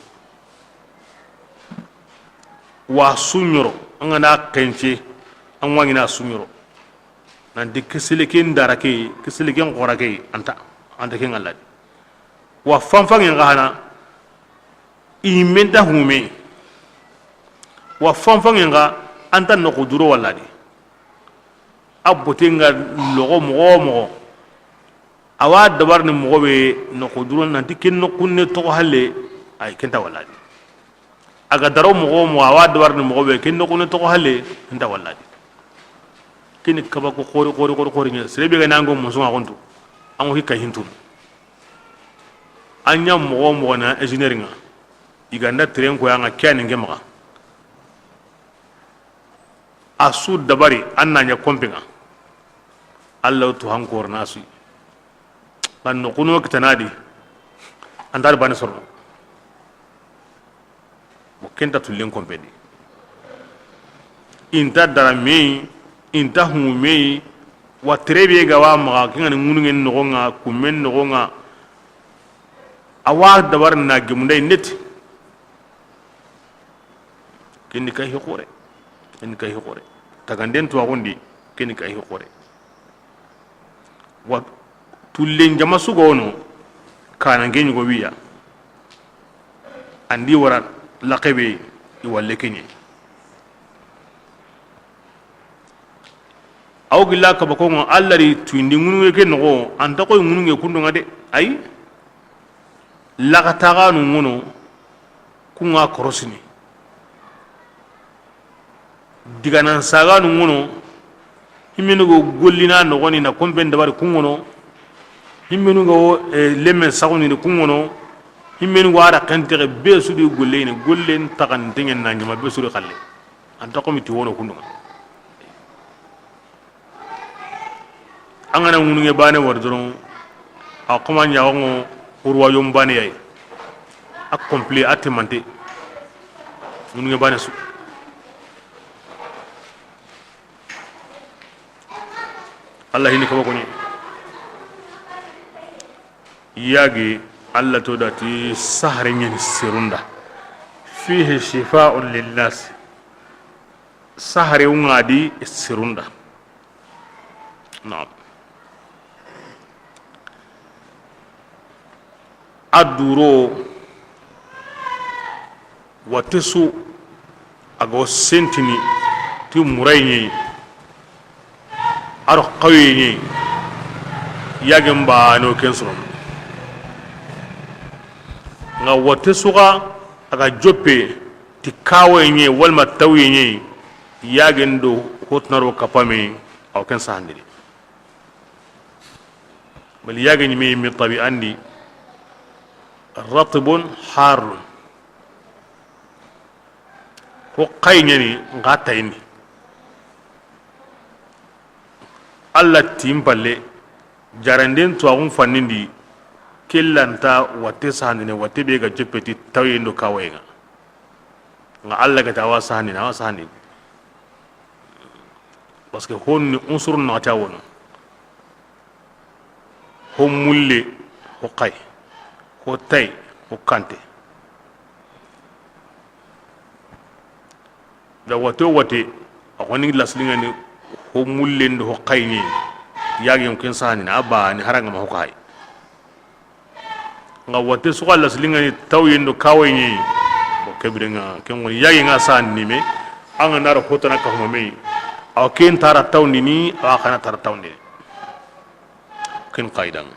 Wa suɲoro, an ga na xence, an wa ɲini a suɲoro. Nanti ke seleke ndara ke, ke seleke n xora ke, anta, anta ke ŋalla di. Wa fanfanŋe ŋa hana, i yimme nta hume. Wa fanfanŋe ŋa, anta noxo duro walla di. A bote ŋa loxo moxo wo moxo. A wa dabarini moxo be noxo duro nanti ken noxunne toxo halle, ay ken nta walla di. A ga daro moxo wo moxo, a wa dabarini moxo be ken noxunne toxo halle, ken nta walla di. Keni kabako xori, xori, xori, xori ɲa. Sere be ga na ŋo musu ŋa xontu. An ŋo hikka hintunu. An ɲa moxo wo moxo na ingénieur ŋa. I ga nda train ko ya ŋa ke ya ni ŋe maxa. A su dabari, an na ɲa kompe ŋa. Allah tu hankor na su. Ban no kuno kitana di. An dar bani sorno. Mo ken nta tullen kompe di. I nta dara me yi, i nta humu me yi. Wa tere be ga wa maxa, ke ŋa ni ŋunuŋen noxo ŋa, kummen noxo ŋa. A wa dabarini na gemunday neti. Ken ni kay hi xore. Ken ni kay hi xore. Taganden tuwaxundi, ken ni kay hi xore. Wa tullen jama su ga wono, kana nge ɲugo wiya. An di wara laxebe i walle ke ɲe. Aw gilla kabako ŋa, Allah ri tuyindi ŋunuŋe ke noxo, an ta koy ŋunuŋe kundu ŋa de, ay. Laxataxanu ŋono, ku ŋa korosini. Diganan saganu ŋono, himmenu go gollina noxoni na kompen dabari ku ŋono, himmenu go, eh, lemmen saxunini ku ŋono, himmenu go ara kentexe be su di golleyini, gollen taxanteŋen na ɲama be su di xalle. An ta komi ti wono kundu ŋa. An ga na ŋunuŋe baane wari doron, a xoma ɲaxonŋo, urwayon baane yayi, a complet, a temante, ŋunuŋe baane su. Allah hini kaba koni. Yagi Allah to da ti sahare ɲani serun da. Fihi shifa'un linnas. Sahare ŋa di serun da. Naam. A duro, watte su, a ga wo sentini ti muraye ɲa yi, a do xawe ɲa yi, yagen baane wo ken sorono. Nxa watte su xa, a ga joppe ti kawaye ɲa yi, walla ma tawaye ɲa yi, yagen do hotana ro kapame, a wo ken sahandini. Bal yage ɲi me, me tabi andi, ratbun harun. Ho xayi ɲani nxa tayindi. Allah ti n palle, jaranden tuwaxun fannindi, ke lanta watte sahandini, watte be ga joppe ti tawayen do kawayen ŋa. Nxa Allah ga ti a wa sahandini, a wa sahandini. Parce que honni unsuru naxati a wono. Ho mulle, ho xayi, ho tayi, ho kante. Da watte wo watte, a xoni lasiliŋani ho mullen do ho xayi ɲa yi, yagen ken sahandini, a baane hara ŋa ma ho xayi. Nxa watte su xa lasiliŋani tawayen do kawaye ɲa yi. Bon, ke biren ŋa, ken ŋoni yagi ŋa sahandini me, a ŋa na ro hotana kafuma me, a wa ken tara tawundini, a wa xa na tara tawundini. Ken xayidan ŋa.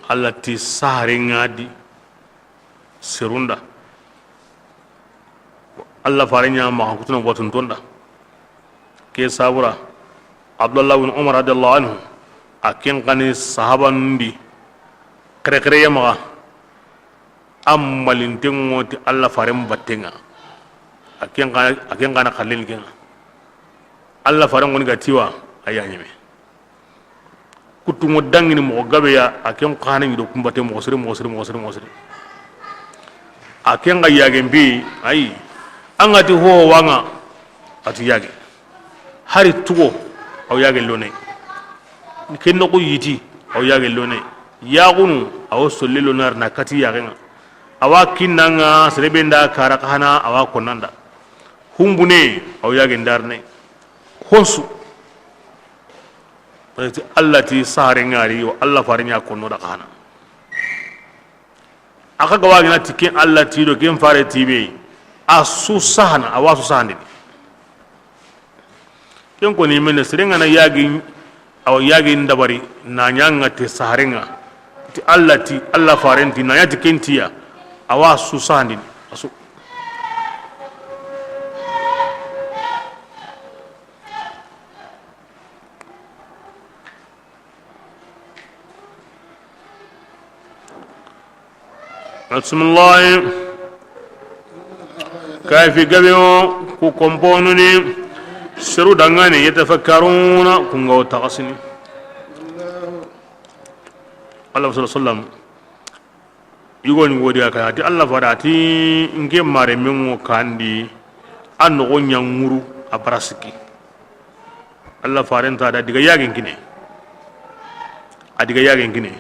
Allah ti sahare ŋa di serun da. Allah fare ɲa maxa kutuna watunton da. Ke sabura, Abdullah bin Umar radiyallahu anhu, a ken xani sahabanun di, xerexereye maxa, a malinten ŋo ti Allah faren batten ŋa, a ken xa-, a ken xana xallen ken ŋa. Allah faren ŋoni ga tiwa, a ya ɲeme. Kutunŋo dangini moxo gabe ya, a ken xana ɲi do kumbate moxo siri, moxo siri, moxo siri, moxo siri. A ken ga yagen bi, ayi. An ga ti ho wa ŋa, a ti yage. Hari tugo, a wa yage lone. Ken noxu yiti, a wa yage lone. Yaxunu, a wa solle lone arna kati yage ŋa. A wa kinna ŋa, sere be nda kara xana, a wa konnanda. Humbune, a wa yage ndarne. Honsu. Parce que Allah ti sahare ŋa ri, yo Allah fare ɲa konno da xana. A xa ga wa gina ti ken Allah ti do ken fare ti be, a su sahana, a wa su sahandini. Ken koni mene, sere ŋa na yagi, a wa yagi ndabari, na ɲa ŋa te sahare ŋa. Ti Allah ti, Allah faren ti, na ɲa ti ken tiya, a wa su sahandini, a su. Bismillahi. Kafi gabe o ku komponuni seru dangani, yatafakkaruna, ku ŋa wo taxasini. Allah sallallahu alaihi wasallam. Yugo ni wodi aka, a ti Allah fare, a ti nke mare men ŋo kandi, a noxo ɲa ŋuru, a bara sikki. Allah faren ta da diga yagen kine. A diga yagen kine.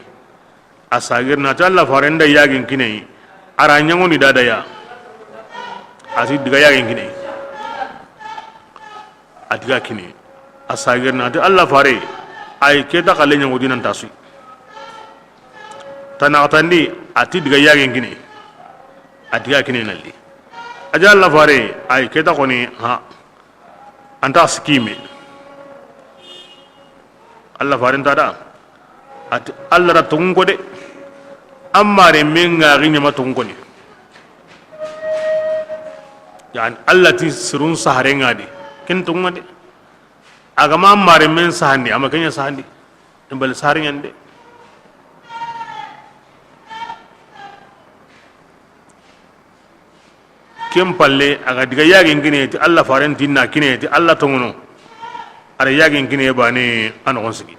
A sagirna ti Allah faren da yagen kine. A ra ɲaŋoni da da ya. A ti diga yagen kine. A diga kine. A sagirna ti Allah fare, ay keta xalle ɲaŋo dinan tasu. Tanaxatandi, a ti diga yagen kine. A diga kine nalli. A di Allah fare, ay keta xoni, ha. Anta sikime. Allah faren ta da. A ti Allah ra tonŋu ko de. Amma re men ŋa ri ɲama tonŋu ko ni. Yani, Allah ti sirun saharen ŋa di. Ken toŋa de. A ga ma mare men sahandi, a ma ken ɲa sahandi. Imbal saharen ɲa de. Ken palle, a ga diga yagen kine ti Allah faren ti na kine ti Allah toŋono. A da yagen kine bane a noxon sigi.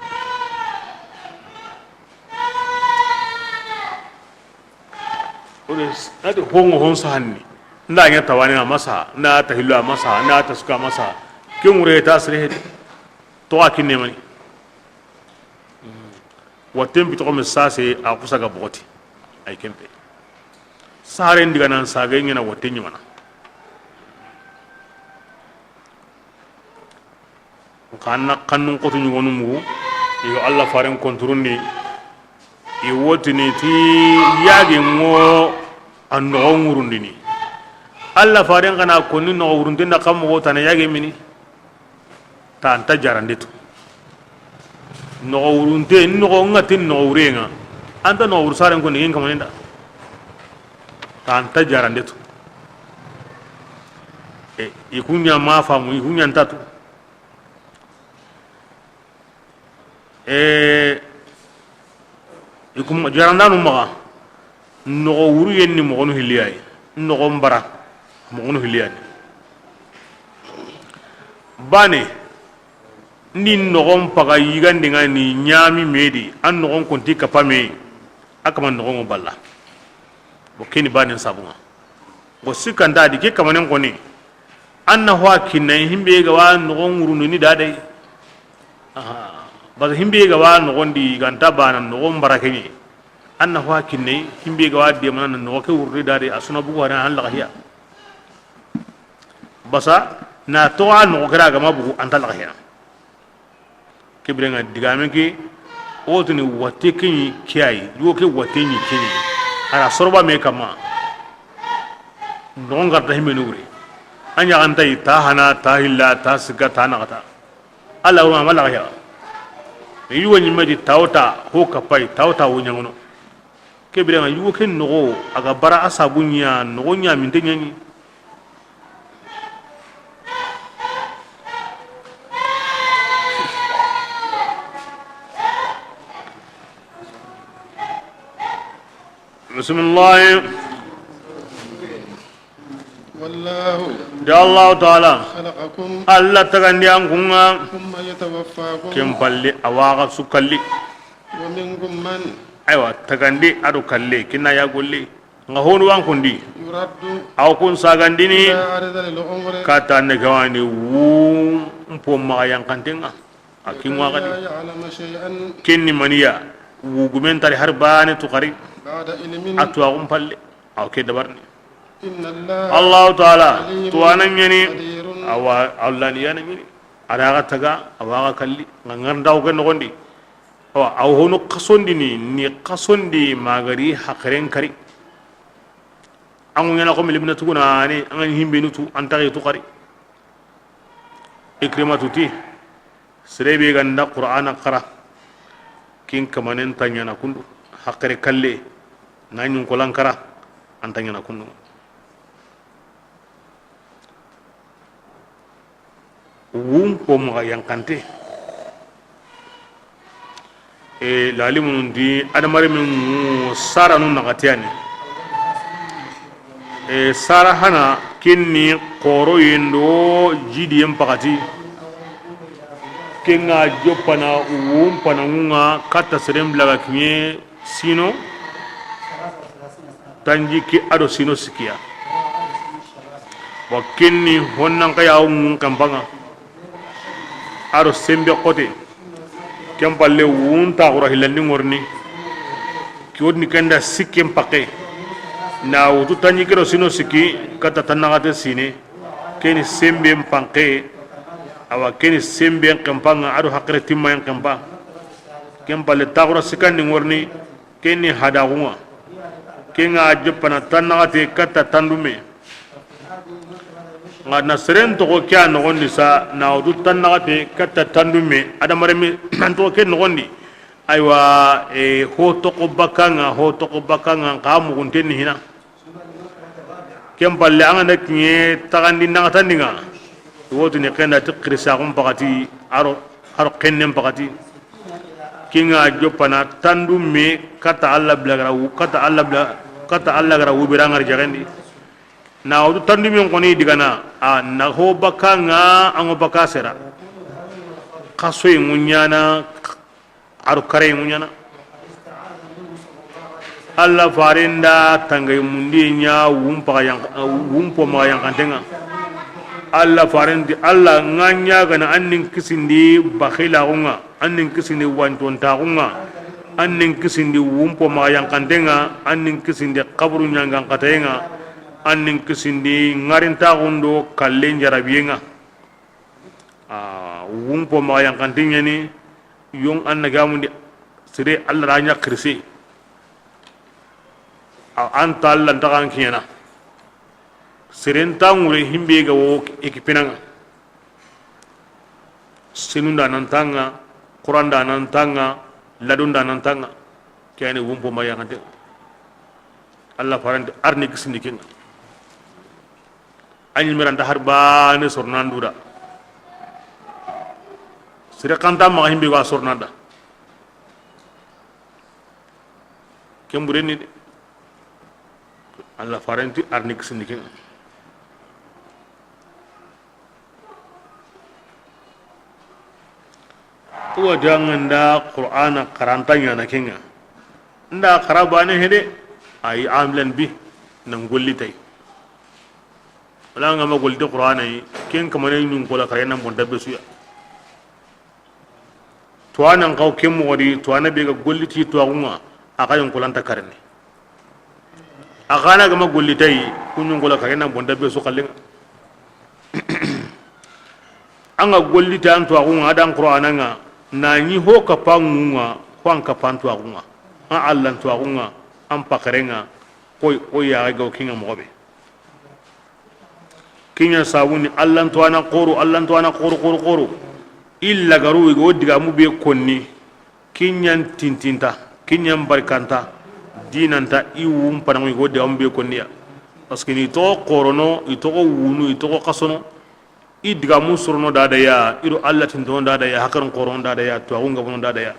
O de, na ti hongo hon sahanni. Nda ɲa tawane a ma saha, nda tahillu a ma saha, nda tasuka a ma saha. Ke ŋure ta sere hede. To a kinne mani. Watten bi toxo me sase a kusa ga bogoti. Ay kempe. Saren diga nan sage ɲana watten ɲimana. Xa na xannun xotu ɲugonu mugu, i ga Allah faren konturundi, i wotini ti yage ŋo a noxo ŋurundini. Allah faren xa na konni noxo wurunte nda xa moxo tana yage mini, ta anta jarande tu. Noxo wurunte, noxo ŋa ti noxo wurenŋa, anta noxo wuru saren konni ken kamaninda, ta anta jarande tu. E, i kuɲa ma famu, i kuɲa ntatu. E, i kum jarandanu maxa, noxo wuru yenni moxonu hilliyayi, noxo mbara moxonu hilliyani. Bane, ndi noxon paga yigandi ŋa ni ɲami medi, an noxon konti kapame, a kama noxon balla. Bo keni banen sabunŋa. Bo sikkanta di ke kamanen koni. An na ho a kinna himbe ga wa noxon ŋurundini da dai. Aha. Bas himbe ga wa noxon di ganta bana noxon barakeɲe. An na ho a kinna himbe ga wa de mana noxo ke wurri da dai a suna bugu hana an laxiya. Basa na to a noxo kira ga ma bugu anta laxiya. Ke birenŋa digame ke, o tini watte ke ɲi ke ayi, yo ke watte ɲi ke ɲi. A ra soroba me kama. Noxon garta himenu wure. A ɲaxanta yi ta hana, ta hilla, ta siga, ta naxata. Allah wa ma laxaya. Yugo ɲimme di tawta ho kapay, tawta wo ɲaŋono. Ke birenŋa yugo ke noxo a ga bara a sabu ɲa noxo ɲaminte ɲaɲi. Bisimilahi. Wallahu. De Allahu taala. Khalaqakum. Allah tagandi an kunŋa. Thumma yatawaffakum. Ken palle a wa ga su kalli. Wa minkum man. Aywa, tagandi a do kalle, kinna ya golle. Nga honu wan kundi. Yuraddu. Aw kun sagandini. Ila arzalil umri. Kata ne gawani wu mpo ma yankantenga. A kinwa gadi. La ya'lamu shay'an. Kinni maniya. Wu gumen tari har bane tu kari. Ba'da ilmin. Atu a kun palle. Aw ke dabarni. Inna Allah. Allahu taala. Alimun. Tuwana ɲani. Qadirun. Awa Allah ni yana ɲani. A ra ga taga, a wa ga kalli. Nga ngarnda ko ken nogondi. Awa, aw hono xasondini, ni xasondi magari haqiren kari. An ŋu ɲana xo mili bina tuguna ni, an ŋa himbenu tu, an taxi tu xari. Ikrimatu ti, sere be ga nda Qur'ana xara, kin kamanen ta ɲana kundu, haqire kalle, na ɲun kolan kara, an ta ɲana kundu. Wun ko maxa yankante. E, lalimunun di adamare min ŋu saranu naxatiyani. E, sara hana kinni xoro yendo jidiyen paxati. Kenga joppana wun panaŋunga katta seren bilaga kiɲe sino. Tanji ke ado sino sikiya. Wa kenni honnan kaya wun kempanga. Ado sembe xote. Ken palle wun taxura hillandi ŋorni. Ki wodni kenda sikken pakke. Na wutu tanji ke do sino sikki katta tannaxate sine. Keni sembe panke. Awa keni sembe kempanga ado haqire timma kempa. Ken palle taxura sikkandi ŋorni. Kenni hadaxunga. Kenga joppana tannaxate katta tandume. Nga na seren toxo ke a noxondi sa na wutu tannaxate katta tandume adamareme nan toxo ke noxondi. Aywa, e, ho toxo bakkanga ho toxo bakkanga nxa muguntenni hina. Ken palle, an ga na kiɲe taxandi naxatandi ŋa, i wo tini ken da ti xirisaxun paxati, aro, aro xennen paxati. Ken ŋa joppana tandu me kata Alla bila gara wu-, kata Alla bila, kata Alla gara wubira ŋari jaxendi. Na wutu tandu me xoni digana, a na ho baka ŋa, an ŋo baka sera. Xasoyi ŋuɲana, Aro kare ŋuɲana. Alla farenda tangay mundi ɲa wumpa yan-, wumpo maxa yankantenŋa. Alla farenti Alla ŋa ɲagana an nin kisindi baxilaxunŋa, an nin kisindi wancontaxunŋa, an nin kisindi wumpo maxa yankantenŋa, an nin kisindi xaburu ɲangan xatayenŋa, an nin kisindi ŋarintaxun do kallen jarabiyenŋa. A wumpo maxa yankante ɲani. Yon an na gamundi sere Alla ra ɲa xirise. A an ta Alla ntaxan kiɲana. Seren ta ŋure himbe ga wo ekipinanga. Senunda nan tanga, Quranda nan tanga, ladunda nan tanga. Kene wumpo maxa yankante. Alla farante arni kisindi kenga. A ɲimiranta har bane sornanduda. Sere xanta maxa himbe ga sornanda. Ken bureni de. Alla farenti arni kisindi kenga. Wa janganda Qur'ana karanta ɲana kenga. Nda xara bane hede, ayi amilan bi, nan golli tay. Wala nga ma golli Qur'ana yi, ken kamane ɲun kola kare nan bonta besuya. Tuwanan kaw ken moxo di, tuwana be ga golli ti tuwaxunŋa, a xa ɲun kolanta karene. A xa na ga ma golli tay, ku ɲun kola kare nan bonta besu xallenŋa. An ga golli ti an tuwaxunŋa, a dan Qur'ana ŋa, na ɲi ho kapanŋunŋa, ho an kapan tuwaxunŋa, an Allan tuwaxunŋa, an paxerenŋa, koy, o yaxe gaw kinŋa moxo be. Kiɲa sabuni Allan tuwana xoro, Allan tuwana xoro, xoro, xoro. Illa garu i go digamu be konni. Kiɲan tintinta, kiɲan barikanta, dinanta, i wumpananŋu i go digamu be konniya. Parce que ni toxo xorono, i toxo wunu, i toxo xasono. I digamu sorono dadaya, i do Alla tintono dadaya, hakarun xorono dadaya, tuwaxun gabono dadaya.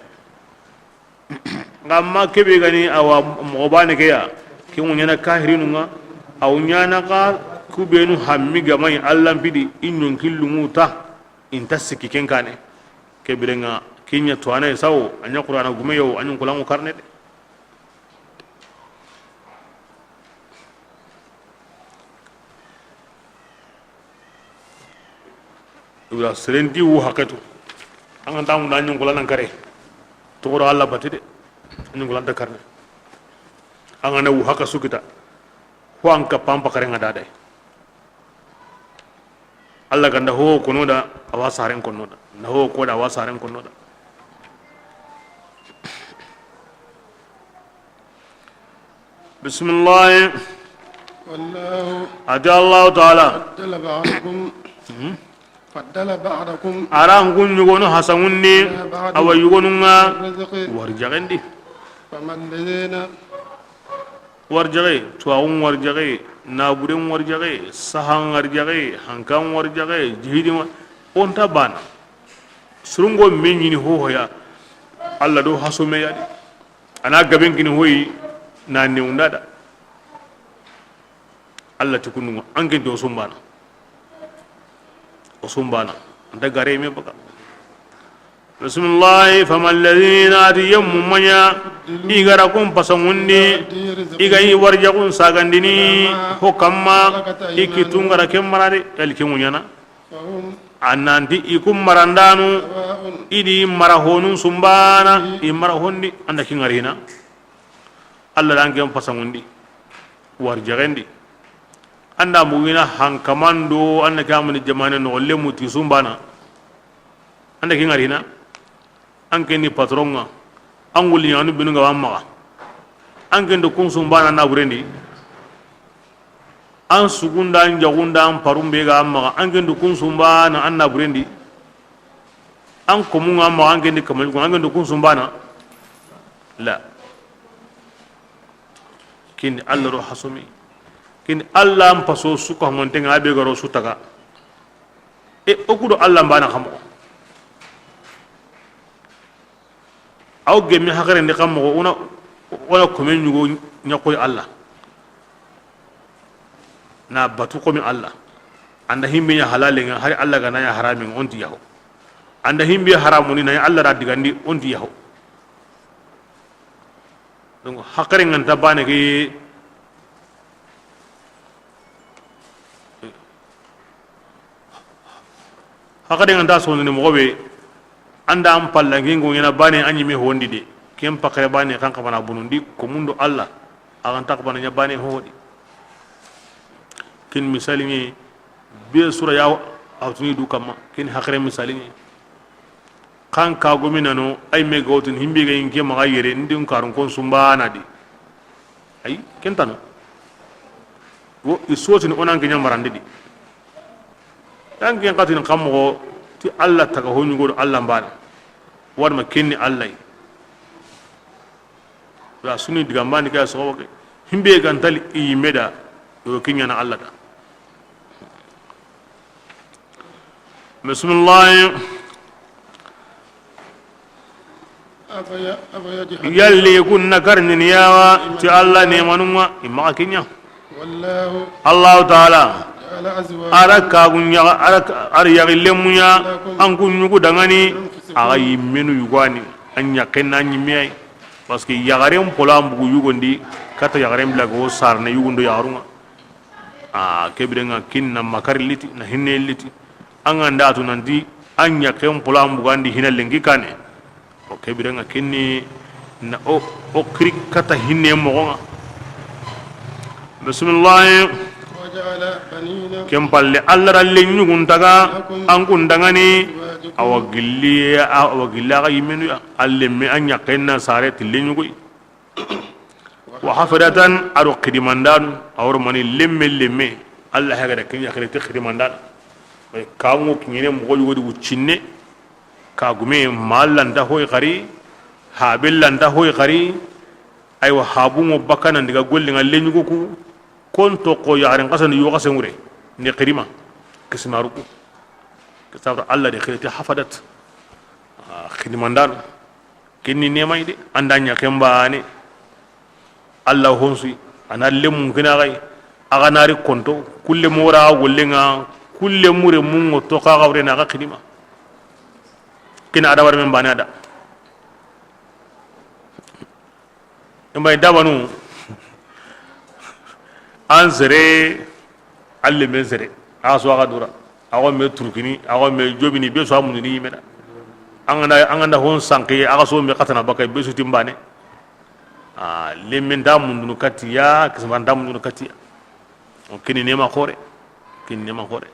Nga ma kebe gani awa moxo bane ke ya, ke ŋuɲana kahirinunŋa, aw ɲana xa kubenu hammi gamay Alla mpidi, i ɲonkillunŋu ta, inta sikki ken kane. Kebirenŋa kiɲa tuwana sawo, a ɲa Qur'ana gumeyo, a ɲun kolanŋu karne de. Ibra serenti wu haketu. An ga nta munda ɲonkola nan kare. Toxoro Alla bati de. Ɲonkola nta karne. An ga na wu haka sukita. Ho an ka pampa kare nga dade. Alla ganda ho kono da, awa saren kono da. Na ho ko da, awa saren kono da. Bisimilahi. Wallahu. A ti Allahu taala. Faddala ba'dakum. Mhm. Faddala ba'dakum. A ra n kun yugonu hasanŋundi. Ala ba'din. Awa yugonun ŋa. Rizqi. Warijaxen di. Fama alladhina. Warijaxe, tuwaxun warijaxe, naburen warijaxe, sahan warijaxe, hankan warijaxe, jihidin wa-, o nta bana. Surungo me ɲini hohoya. Alla do hasome ya di. A na gaben kini hoyi na newunda da. Alla ti kununŋa, an ken ti o sumbana. O sumbana. Anta gare me baka. Bisimilahi, fama alladhina, a ti yemmu maɲa, i ga ra kun pasanŋundi, i ga i warijaxun sagandini, ho kamma, i kitun ga ra ken mara de, yali ken ŋuɲana. A nanti i kun marandanu, i di mara honun sumbana, i mara hondi, anda kin ŋari hina. Alla da an ken pasanŋundi, warijaxen di. Anda mugina hankamando, anda ke amani jamane no, lemu ti sumbana. Anda kin ŋari hina. An ken ni patron ŋa. An wuli ɲanu binu ga wa maxa. An ken do kun sumbana naburen di. An sugunda, an jaxunda, an parumbe ga maxa. An ken do kun sumbana an naburen di. An komun ŋa maxa, an ken di kamali kun, an ken do kun sumbana. La. Ken di Alla do hasumi. Ken ni Alla n paso su ka hongonten ŋa, a be ga ro su taga. E, o ku do Alla n baane xa moxo. Aw gemme haqaren di xa moxo, o na, o na kome ɲugo ɲa xoyi Alla. Na batu xomi Alla. An da himbe ɲa halalen ŋa, hari Alla ga na ɲa haramin ŋa, o nti yaho. An da himbe haramuni na ɲa Alla da digandi, o nti yaho. Donc, haqaren ŋa nta baane ke. Haqaren ŋa nta sonondini moxo be, an da an palla, ken ko ɲaana baane, an ɲimme hondi de, ken paxare baane, kan xabana bonondi, ko mundo Alla, a ga nta xabana ɲa baane hodi. Ken misali ɲi, be sura ya, a tuni du kamma, ken haqare misali ɲi. Kan ka gomi nano, ay me ga wo tini, himbe ga ɲi n ke maxa yere, n di n karun kon sumbana di. Ay, ken tano. Wo, i sotini o na n ke ɲa marandi di. An ke n xa tini xa moxo ti Alla taga ho ɲugo do Alla n baane. Wari ma ken ni Alla yi. Ya suni diga n baane ke ya soxo ke. Himbe ga nta li i yimme da, yo ke ɲaana Alla da. Bisimilahi. أفي-، أفيجحدون. Yalli i kun na karindini ya wa ti Alla neemanun ŋa, i maxa ke ɲa. والله. Allahu Taala, جعل أزواجا. A ra kagun ɲa, a ra, a ra yaxi lemu ɲa, لكم. An kun ɲugu danŋa ni, من أنفسكم. A ga yimmenu yugani, an ɲaxen na ɲimme ya yi. Parce que yaxaren polo an bugu yugon di, kata yaxaren bila go sarne yugun do yaxarun ŋa. A, ke biren ŋa ken na makari liti, na hinne liti. An ga nda tu nanti, an ɲaxen polo an bugandi hina lenki kane. O ke biren ŋa ken ni na o, o xiri kata hinne moxo ŋa. Bisimilahi. وجعل بنين. Ken palle, Alla ra leɲugun taga, لكم. An kun danŋa ni, من أزواجكم. Awa gilli, awa gilli a ga yimmenu ya. Alle me an ɲaxen na sare ti leɲugoy. وحفدة, a do xidimandanu, a wori mani lemme lemme, Alla haga da ken ɲa xiri ti xidimandana. Kanŋo kiɲene moxo yogo di wuccinne, kagume ma lanta hoy xari, habe lanta hoy xari, aywa habunŋo bakana ndiga golli ŋa leɲugo ku, kon toxo yaxaren xasani yo xasen wure, ni xidima, kisimaru ku. Ke sabata Alla de xiri ti hafadat, a, xidimandana. Ken ni neema yi de, an da ɲaxen baane. Alla honsu, a na lemun kina xay, a ga na ri konto, kulle mora golle ŋa, kulle mure munŋo to xa ga wure na ga xidima. Kina adamaren baane a da. I ma i dabanu, an sere, an lemen sere, a so a ga dura, a go me turkini, a go me jobini, be so a mundini yimena. An ga na, an ga na hon sanki, a ga so me xatana baka, be su timbane. A, lemen da mundunu katiya, kisman da mundunu katiya. O kini neema xoore, kini neema xoore.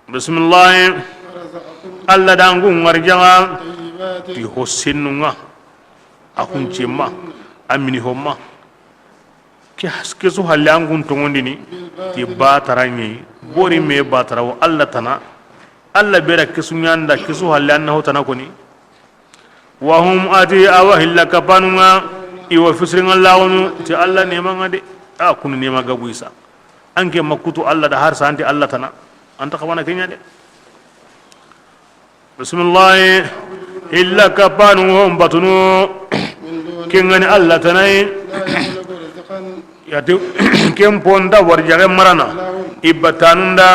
Bisimilahi. ورزقكم. Alla da an kun ŋarjaŋa, طيبات. Ti ho sennun ŋa, a huncemma, a mini homma. Ke has-, ke su halle an kun toŋondini, ti batara ɲi, bori me batara wo Alla tana, Alla bera ke su ɲanda, ke su halle an na ho tana koni. Wa hum ati awa hilla kapanun ŋa, i wa fisirin ŋa lawunu, ti Alla neema ŋa de, a kunu neema gabu isa. An ke ma kutu Alla da har santi Alla tana. An ta xabana ke ɲa de. Bisimilahi. Illa kapanu hon batunu. Ken ga ni Alla tana yi. Yati ken ponda warjaxe marana. I batanun da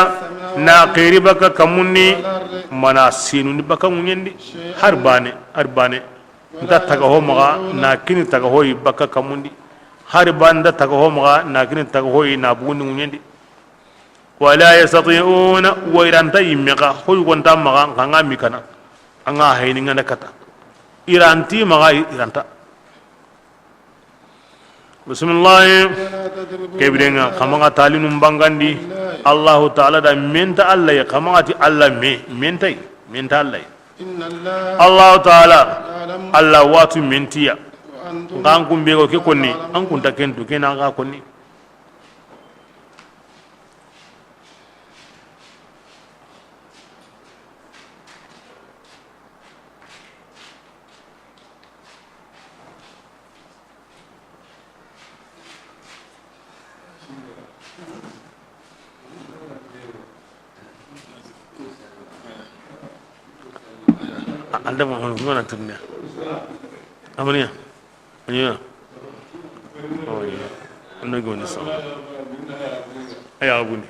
na xiri baka kamundi. Mana sinundi baka ŋuɲendi. Har bane, har bane. Nta taga ho maxa, na kini taga hoyi baka kamundi. Hari ba nda taga ho maxa, na kini taga hoyi na bugundi ŋuɲendi. Wala yastati'una, wa i ranta yimme xa, hoyi gonta maxa, nxa nga mi kana. Anga hayni ngana kata. I ranti maxa, i ranta. Bisimilahi. Kebirenga, xa maxa talinun bangandi. Allahu Taala da menta Alla ye, xa maxa ti Alla me, mentay, menta Alla ye. Allahu Taala, Alla watu mentiya. Nxa an kun be go ke konni, an kun ta kentu, kena ga konni. Alda ma hono kuma na tunne. Amaniya. Aniya. Ando goni sa. Aya guni.